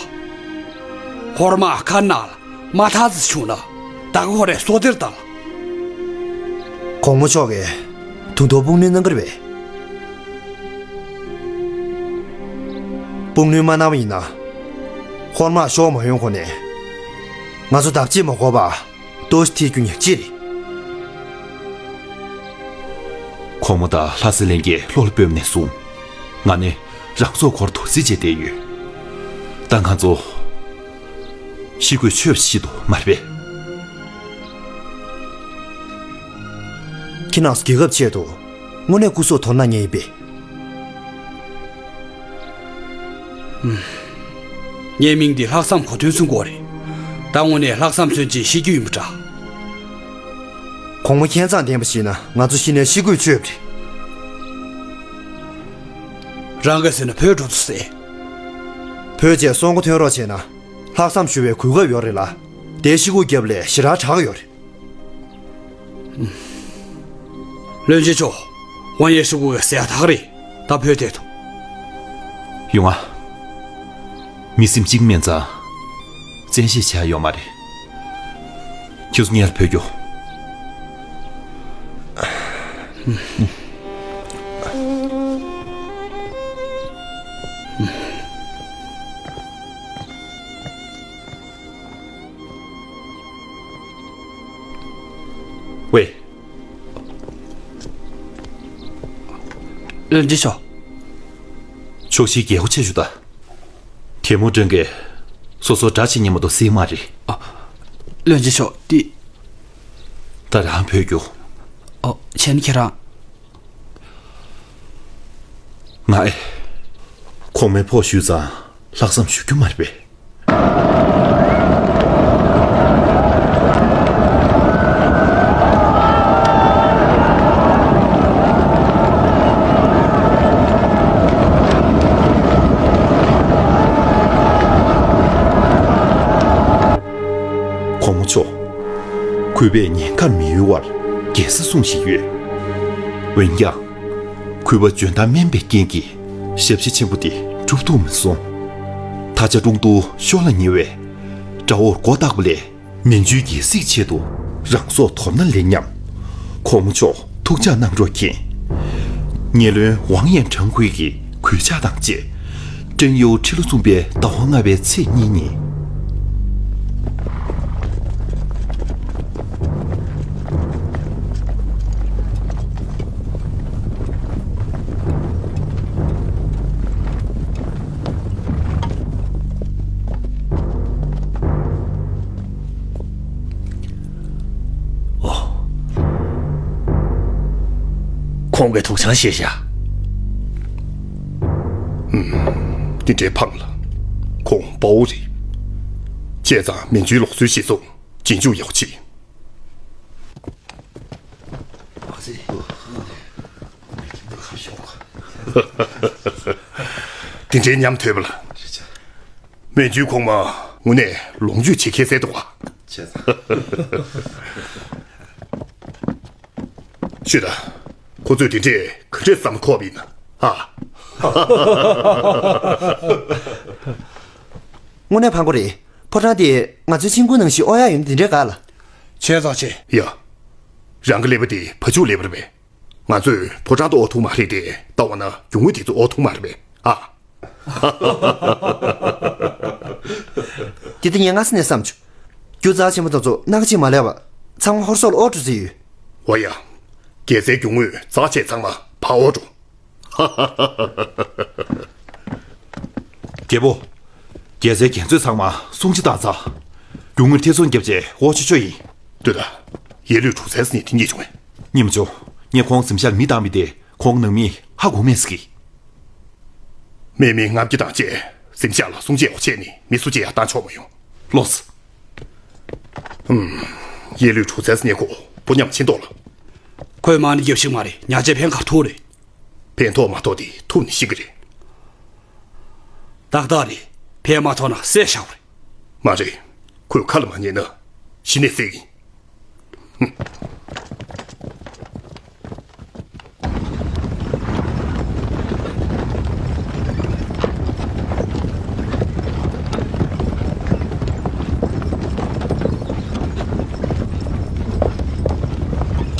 ཧོར་དམག་ཁ་ནང་ལ་མ་ཐག་ཙམ་བྱུང་ན་ད་ག་ཧོར་རའི་སོ་ཐེར་བཏང་ལ། གོང་མ་མཆོག་གིས་དུང་ཐོག་དཔུང་སྣོན་གནང་གི་རེད་པས། དཔུང་སྣོན་མ་གནང་བ་ཡིན་ན། ཧོར་དམག་ཤོར་མ་ཡོང་གོང་ནས། ང་ཚོ་ལྡབ་གཅིག་མ་འགོར་བར། ལྟོ་ཆས་ཐེ་རྒྱུ་ཉག་གཅིག་རེད། གོང་མ་དང་ལྷ་སྲས་ལྷན་རྒྱས་བློ་ལ་སྤོབས་ནས་གསུངས། ང་ནི་རང་སྲོག་འཁོར་དོར་རྩིས་བྱས་བསྡད་ཡོད། ད་ང་ཚོ་ཤི་དགོས་ཆོག་པ་ཞིག་ཏུ་མ་རེད་པས། ཁྱེད་རང་ཚོ་རྒྱལ་ཁབ་ཆེད་དུ་དངོས་གནས་སྐུ་སྲོག་དོར་གནང་མཁན་ཡིན་པས། ངའི་མིང་འདི་ལྷག་བསམ་གོ་དོན་ཚུན་དགོས་རེད། ད་དངོས་གནས་ལྷག་བསམ་མཚོན་ཆེད་ཤི་རྒྱུ་ཡིན་པ་འདྲ། གོང་མ་མཁྱེན་མཚང་ལྡན་པ་ཞིག་ན་ང་ཚོ་ཤི་ནས་ཤི་དགོས་ཆོག་པ་རེད། རང་གིས་ཟེར་ན་བོད་འགྲོ་ཚུལ་ཟེར། བོད་ཅེས་སྲོག་མགོ་ཐོན་རོགས་བྱས་ན་ལྷག་བསམ་ཞུ་བའི་གོ་སྐབས་ཡོད་རེད་ལ། དེ་ཤི་སྒུག་རྒྱབ་ལས་ཞེ་དྲག་དྲག་ཡོད་རེད། བློན་ཆེན་མཆོག་ཝང་ཡེ་ཧྲི་གུ་གི་ཟས་ཐག་རེད། ད་བོད་དེ་དུ། ཡོང་ང་། མི་སེམས་གཅིག་མེད་ཙང་། བཙན་ཤེད་བྱས་ཡོད་མ་རེད། ཁྱེད་ཚོ་སྔོན་ལ་བུད་རྒྱུགས། ཝེ། བློན་ཆེན་མཆོག་ཕྱོགས་བཞིའི་རྒྱལ་སྒོ་ཕྱེ་བཅུག་དང་། ཐེ་མུ་ཀྲན་གྱིས་སོ་སོར་དགྲ་བྱེད་ཉན་མ་གཏོགས་སྲིད་མ་རེད། ཨ། བློན་ཆེན་མཆོག་འདི། ད་རང་བུད་རྒྱུགས། ཨོ། བྱས་ན་ཁྱེད་རང་། ང་ཨེ། གོང་མའི་ཕོགས་ཞུས་ཙང་ལྷག་བསམ་ཞུ་རྒྱུ་མ་རེད་པས། གོང་མ་མཆོག་གུས་པས་ཉེན་ཁར་མི་གཡོལ་བར་རྒྱལ་ས་སྲུང་བཞིན་ཡོད། འོན་ཀྱང་། གུས་པ་འཇོན་ཐང་དམན་པའི་རྐྱེན་གྱིས་ཞབས་ཕྱི་ཆེན་པོ་དེ་སྒྲུབ་ཐུབ་མི་སོང་། ད་ཆ་ཀྲུང་ཏུའུ་ཤོར་ལ་ཉེ་བས། དགྲ་བོར་མགོ་བཏགས་པ་ལས་མན་ཇུའི་རྒྱལ་སྲིད་ཆེད་དུ་རང་སྲོག་དོར་ན་ལེགས་སྙམ། གོང་མ་མཆོག་ཐུགས་ཅག་གནང་རོགས་མཁྱེན། ངེས་ལོན་ཝང་ཡན་ཁྲང་ཁུའེ་ཡི་གུས་ཕྱག་དང་བཅས། ཀྲེང་ཡུའུ་ཁྲི་ལོ་གསུམ་པའི་ཟླ་བ་ལྔ་པའི་ཚེས་གཉིས་ཉིན། ཨོ། ཁོང་གིས་དུག་ཆང་བཞེས་ཤག་ཨུམ། འདི་འདྲའི་ཕངས་ལ། ཁོང་དཔའ་བོ་རེད། བྱས་ཙང་མན་ཇུའི་ལུགས་སྲོལ་གཞིར་བཟུང་རྗེས་འཇུག་ཡག་པོ་བྱེད། དེ་འདྲའི་ཉམས་དོད་པ་ལ། མན་ཇུའི་གོང་མ་དངོས་གནས་ལོངས་སྤྱོད་ཆེ་ཁྱད་གསལ་འདུག་པ། བྱས་ཙང་། ཤོད་དང་། ཁོ་ཚོས་དེ་འདྲས་ག་འདྲས་བསམ་བློ་འཁོར་བ་ཡིན་ན། ཨ། དངོས་གནས་ཕངས་པོ་རེད། ཕོ་བྲང་དེ་ང་ཚོའི་མཆིམས་ཁུང་ནང་བཞིན་དབོར་ཡག་ཡོད་ན་དེ་འདྲས་དགའ་ལ། བྱས་ཙང་བྱས། ཡ། རང་གི་ཀླད་པ་དེ་བ་ཕྱུགས་ཀླད་པ་རེད་པས། ང་ཚོས་ཕོ་བྲང་དུ་དབོར་ཐུབ་མ་རེད་དེ། ལྟ་བ་ན་རྒྱུ་དངོས་དེ་ཚོ་དབོར་ཐུབ་མ་རེད་པས། ཨ། དེ་དེ་ངས་སྔ་ས་ནས་བསམ་བྱུང་། རྒྱུ་རྩ་ཆེན་པོ་དེ་ཚོ་སྣ་ཁ་གཅིག་མ་ལུས་པ་ཚང་མ་ཧོར་སོག་ལ་དབོར་འགྲོ་རྩིས་ཡོད། འོ་ཡ། རྒྱལ་སའི་རྒྱུ་དངོས་རྩ་ཆེ་ཚང་མ་ཕར་དབོར་འགྲོ། རྒྱལ་པོ། རྒྱལ་སའི་རྒྱན་མཛོད་ཚང་མ་སྲུང་བརྩི་བཏང་ཚར། རྒྱུ་དངོས་ཐེ་ཚོམ་བརྒྱབ་རྗེས་དབོར་ཆོག་ཆོག་ཡིན། ལྟོས་དང་། ཡེ་ལུས་གྲུ་ཚན་ཟེར་ནས་དེ་གཉིས་བྱུང་བས། ཉི་མ་ཅོ། ངས་ཁོང་གཟིམ་ཤག་ལ་མི་བཏང་མི་དེ་ཁོང་ནང་མིས་ཧ་གོ་མེད་ཟེར་གི། དམག་མི་ལྔ་བརྒྱ་དང་བཅས་གཟིམ་ཤག་ལ་སྲུང་བརྩི་ཡག་བྱས་ནས་མི་སུ་གཅིག་ཡང་བཏང་ཆོག་མ་ཡོང་། ལོས། ཨུམ། ཡེ་ལུས་གྲུ་ཚན་ཟེར་ནས་ཁོ་པོ་ཉམས་ཆེན་ཏོ་ལ། ཁོས་མ་ཎི་རྒྱབ་ཤིག་མ་རེད། ཉག་ཆ་ཕན་གར་ཐུག་རེད། ཕན་ཐོགས་མ་ཐོགས་དེ་ཐུག་ནས་ཤི་གི་རེད། ཏག་ཏག་རེད། ཕན་མ་ཐོགས་ན་བསད་བཞག་རེད། མ་རེད། ཁོས་ཁ་ལ་མ་ཉན་ན་གཞི་ནས་བསད་ཡིན།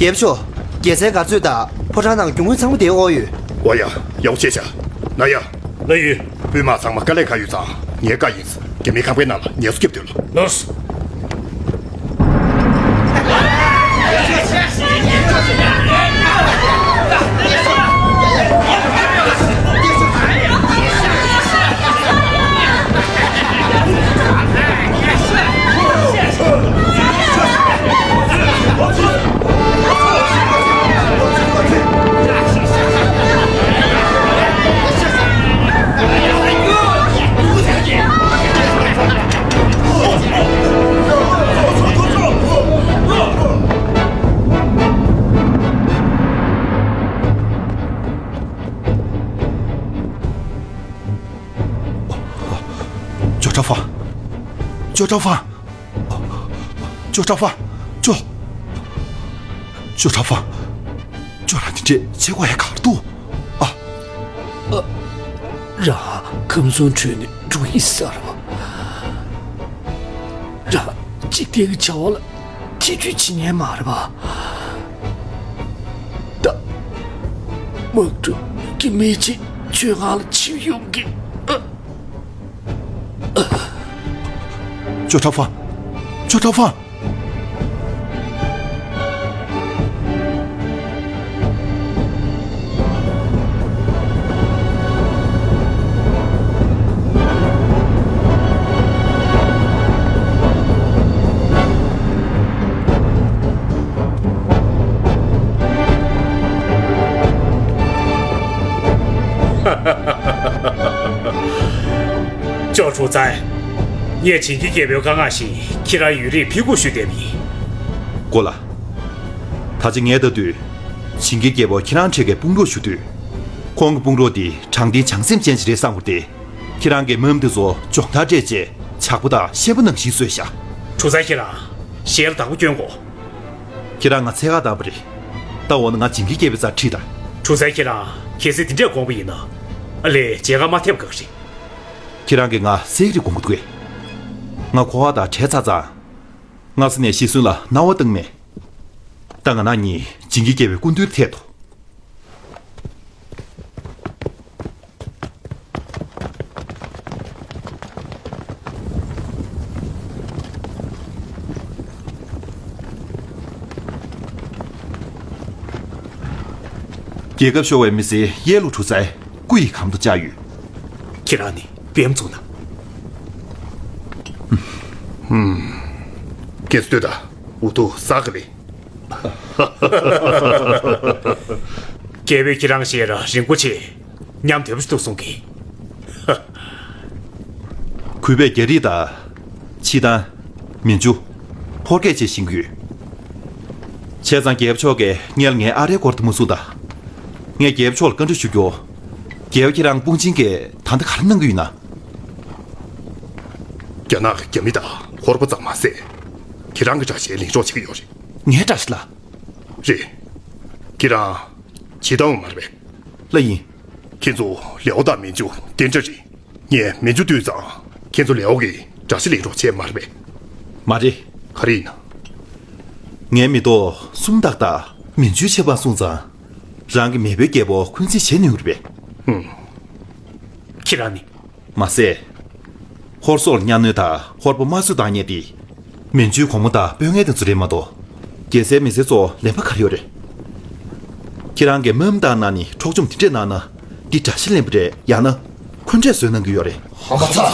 རྒྱལ་པོ་མཆོག་རྒྱལ་སའི་གར་མཛོད་དང་ཕོ་བྲང་ནང་རྒྱུ་དངོས་ཚང་མ་དེ་དབོར་ཡོད། འོ་ཡ། ཡག་པོ་བྱས་ཤག་ན་ཡ། ལགས་ཡོད། དཔོན་དམག་ཚང་མ་དཀའ་ལས་ཁག་ཡོད་ཙང་ངའི་བཀའ་ཡིན། རྒྱ་མི་ཁང་པའི་ནང་ལ་ངལ་གསོ་རྒྱབ་སྡོད་ལ། ལོས། ཅོ་ཁྲ་ཧྥང་། ཅོ་ཁྲ་ཧྥང་། ཅོ་ཁྲ་ཧྥང་། ཅོ། ཅོ་ཁྲ་ཧྥང་། ཅོ་རང་དེ་འདྲས་བྱེད་དགོས་ཡ་ག་རེ་འདུག་ཨ། ཨ། རང་ཁམས་གསུམ་ཁྲོས་ནས་འགྲོ་ཡི་ཟེར་བ། འཇིག་རྟེན་གྱི་བྱ་བ་ལ་ཐེ་ཇུས་བྱེད་ཉན་མ་རེད་པ། ད་དམག་གྲུ་གི་མེ་ལྕེ་ཁྱོད་ང་ལ་འཆིབས་ཡོང་གི། ཨ། ཅོ་ཁྲ་ཧྥང་། ཅོ་ཁྲ་ཧྥང་། ཅོ་ཁྲུའུ་ཙའེ། ངས་བྱིན་གྱིས་རྒྱལ་པོའི་བཀའ་མངགས་བཞིན་ཁྱེད་རང་ཡུན་རིང་ཕྱིར་རྒོལ་ཞུས་བསྡད་པ་ཡིན། གོ་ལ། ད་ཆ་ངས་ལྟ་དུས། བྱིན་གྱིས་རྒྱལ་པོ་ཁྱེད་རང་འཕྲད་མཁན་དཔུང་རོགས་ཞུ་དུས། ཁོང་གི་དཔུང་རོགས་འདི་དྲང་བདེན་བྱང་སེམས་ཅན་ཞིག་རེད་བསམ་པ་རེད་དེ། ཁྱེད་རང་གིས་དམག་མི་དེ་ཚོ་སྦྱོང་བརྡར་སྤྲད་རྗེས་ཇག་པ་དང་ཤན་པ་ནང་བཞིན་བཟོས་ཤག་ཁྲུའུ་ཙའེ་ཁྱེད་རང་། ཞལ་ལ་བདག་པོ་སྐྱོན་དགོས། ཁྱེད་རང་ང་འཚོལ་ག་བཏང་བ་རེད། ད་འོ་ན་ང་བྱིན་གྱིས་རྒྱལ་པོའི་རྩར་ཁྲིད་དང་། ཁྲུའུ་ཙའེ་ཁྱེད་རང་གལ་སྲིད་དེ་འདྲས་དགོངས་པ་ཡིན་ན། ཨ་ལས་མཇལ་ཁ་མ་ཐེབས་དགའ་གི་རེད། ཁྱེད་རང་གིས་ང་བསད་ཀྱི་རེད་དགོངས་ཀྱི་འདུག་གས། ང་ཁོ་པ་དང་བྲལ་ཚར་ཙང་། སྔ་ས་ནས་ཤི་གསོན་ལ་སྣང་བ་བཏང་མེད། ད་ང་རང་གཉིས་བྱིན་གྱིས་རྒྱལ་པོའི་སྐུ་མདུན་ཐད་དོ། རྒྱལ་ཁབ་ཤོར་བའི་མི་སེར་ཡེ་ལུ་ཁྲུའུ་ཙའེ་སྐུ་ཡི་གམ་དུ་བཅར་ཡོད། ཁྱེད་རང་ནི་བེམ་ཚུགས་ན། ཧུམ། ཀེ་སྟོད་ད་འུ་ཐུག་ས་ག་ལེ། རྒྱལ་པོས་ཁྱེད་རང་ཞལ་ར་རིན་པོ་ཆེ་ཉམས་དོད་པོ་ཞིག་འདུག་གསུང་གི། གུས་པས་རྒྱ་རིགས་དང་། ཕྱི་དང་། མན་ཇུ། ཕོར་སྐད་བཅས་ཤེས་ཀྱི་ཡོད། བྱས་ཙང་རྒྱལ་པོ་མཆོག་གིས་ངས་ངའི་ཨ་རའི་སྐོར་དེ་མ་གསུངས་དང་། ངས་རྒྱལ་པོ་མཆོག་ལ་བཀའ་འདྲི་ཞུ་རྒྱུ། རྒྱལ་པོ་ཁྱེད་རང་དཔུང་ཆེན་གྱིས་ད་ལྟ་ག་རེ་གནང་གི་ཡོད་ན། རྒྱ་ནག་གི་རྒྱ་མི་དང་ཧོར་པ་ཙམ་མ་ཟད། ཁྱེད་རང་གི་དགྲ་ཤ་ལེན་རོགས་བྱེད་ཀྱི་ཡོད་རེད། ངའི་དགྲ་ཤ་ལ། རེད། ཁྱེད་རང་། ཇི་ལྟ་བུ་མ་རེད་པས། ལགས་ཡིན། ཁྱེད་ཚོ་ལེའོ་དང་མན་ཇུ་གཏན་འདྲ་རེད། ངས་མན་ཇུ་བཏུལ་ཙང་ཁྱེད་ཚོ་ལེའོ་གི་དགྲ་ཤ་ལེན་རོགས་བྱས་མ་རེད་པས། མ་རེད། ག་རེ་ཡིན་ན། ངའི་མི་ཐོག་སུམ་རྟགས་དང་མན་ཇུའི་ཆད་པ་སོང་ཙང་། རང་གི་མེས་པོའི་རྒྱལ་པོ་འཁོན་འཛིན་བྱེད་ནུས་རེད་པས། ཧུམ། ཁྱེད་རང་ནི། མ་ཟད། ཧོར་སོག་ལ་གཉའ་གནོན་དང་ཧོར་པོ་དམར་གསོད་བཏང་མཁན་དེ། མན་ཇུའི་གོང་མ་དང་དཔོན་ངན་དེ་ཚོ་རེད་མ་གཏོགས། རྒྱལ་སའི་མི་སེར་ཚོ་ལན་པ་ག་རེ་ཡོད་རེད། ཁྱེད་རང་གིས་དམག་མི་བཏང་ན་ནི་འཕྲོག་བཅོམ་དེ་འདྲས་གནང་ན། འདི་དགྲ་ཤ་ལེན་པ་རེད་ཡང་ན། འཁོན་འགྲས་བཟོས་གནང་གི་ཡོད་རེད། ཧམ་པ་ཚ།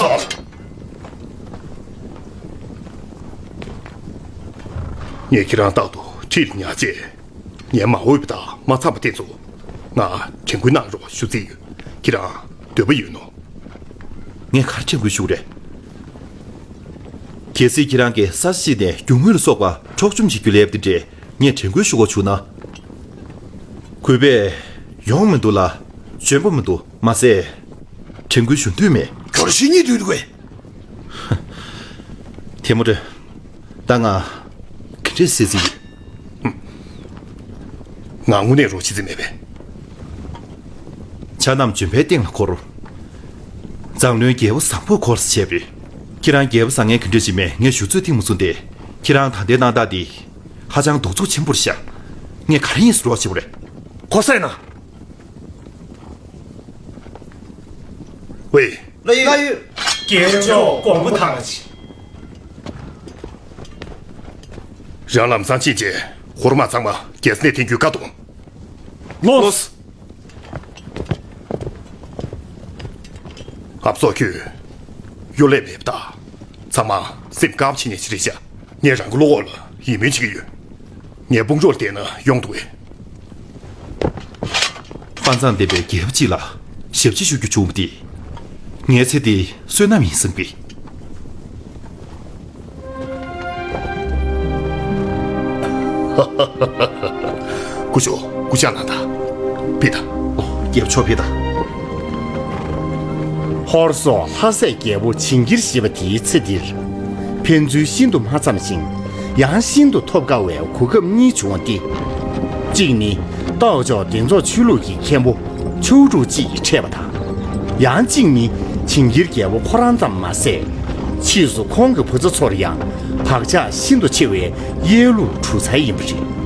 ངས་ཁྱེད་རང་རྟག་ཏུ་ཁྲིད་ལ་ཉར་བྱས། ངའི་མ་འོས་པ་དང་མ་འཚམས་པ་དེ་ཚོ་ང་དྲན་སྐུལ་གནང་རོགས་ཞུ་རྩིས་ཡོད། ཁྱེད་རང་འདོད་པ་ཡོད་ནོ། ངས་ག་རེ་དྲན་སྐུལ་ཞུ་དགོས་རེད། གལ་སྲིད་ཁྱེད་རང་གིས་ས་ཆ་གཅིག་ནས་རྒྱུ་དངོས་ལ་སོགས་པ་འཕྲོག་བཅོམ་བྱེད་རྒྱུ་ལས་པ་དེ་འདྲས་ངས་དྲན་སྐུལ་ཞུ་དགོས་བྱུང་ན། གུས་པས་ཡོང་མི་འདུག་ལ། འཇོན་པོ་མི་འདུག་མ་ཟད། དྲན་སྐུལ་ཞུ་འདོད་མེད། ག་རེ་བྱེད་སྙིང་འདོད་འདུག་གས། དེ་མོ་རེད། ད་ང་ག་འདྲས་ཟེར་རྩིས་ཡོད། ང་དངོས་གནས་རོགས་བྱེད་རྩིས་མེད་པས། ཆ་རྣམས་ལྗོན་པའི་སྟེང་ལ་འཁོར། མཛངས་བློན་རྒྱལ་པོ་བཟང་པོ་འཁོར་ས་བྱས་པས། ཁྱེད་རང་རྒྱལ་པོ་བཟང་ངན་ག་འདྲས་བྱེད་མེད་ངས་ཞུ་ཚོད་ཐིག་མ་སོང་སྟེ། ཁྱེད་རང་ད་ལྟའི་གནང་སྟངས་འདི་ཧ་ཅང་གདུག་རྩུབ་ཆེན་པོ་རེད་ཤག་ངས་ག་རེ་ཡིན་ཟེར་རོགས་བྱེད་པ་རེད། ཁོ་སེ་ན། ཝེ། ལགས་ཡོད། རྒྱལ་པོ་མཆོག་དགོངས་པ་དག་ཅིག་རང་ལམ་སང་ཕྱིན་རྗེས་ཧོར་དམག་ཚང་མ་རྒྱལ་ས་ནས་འཐེན་རྒྱུའི་བཀའ་གཏོང་། ལོས། ཨབ་སོ་ཁྱོད། གཡོ་ལས་མེད་པ་དང་། ཚང་མ་སེམས་དཀར་པོ་བྱེད་མཁན་ཞིག་རེད་ཤག་ངས་རང་གི་བློ་འོག་ལ་ཡིད་སྨོན་བྱེད་ཀྱི་ཡོད། ངའི་དཔུང་རོགས་བསྡད་ན་ཡོང་འདུག་གས། དཔའ་མཛངས་ལྡན་པའི་རྒྱལ་པོ་གཅིག་ལ་ཞབས་ཕྱི་ཞུ་རྒྱུ་བྱུང་བ་འདི། ངའི་ཚེ་འདི་བསོད་ནམས་ཡིན་བསམ་གི། སྐུ་ཞབས་སྐུ་ཕྱག་ན་ད། ཕེབས་ད། ཨོ། རྒྱལ་པོ་མཆོག་ཕེབས་ད། ཧོར་སོག་ལྷ་སྲས་རྒྱལ་པོ་བྱིན་གྱིས་བཞེས་པ་དེའི་ཚེ་འདིར། ཕན་ཚུན་ཤིན་ཏུ་མ་འཚམས་ཤིང་། ཡང་ཤིན་ཏུ་ཐོབ་དཀའ་བའི་གོ་སྐབས་གཉིས་བྱུང་བ་སྟེ། གཅིག་ནི། སྟག་མཆོག་གདན་རྫོགས་ཆོས་ལུགས་ཀྱི་མཁན་པོ་ཆའོ་ཀྲུའུ་ཅི་ཡིས་འཕྲད་པ་དང་། ཡང་གཅིག་ནི་བྱིན་གྱིས་རྒྱལ་པོ་ཁོ་རང་ཙམ་མ་ཟད། ཕྱིས་སུ་ཁོང་གི་བུ་ཚ་ཚོར་ཡང་ད་ བག་ཆགས་ཤིན་ཏུ་ཆེ་བའི་གཡས་ལུག་གྲུ་ཚན་ཡིན་པ་རེད།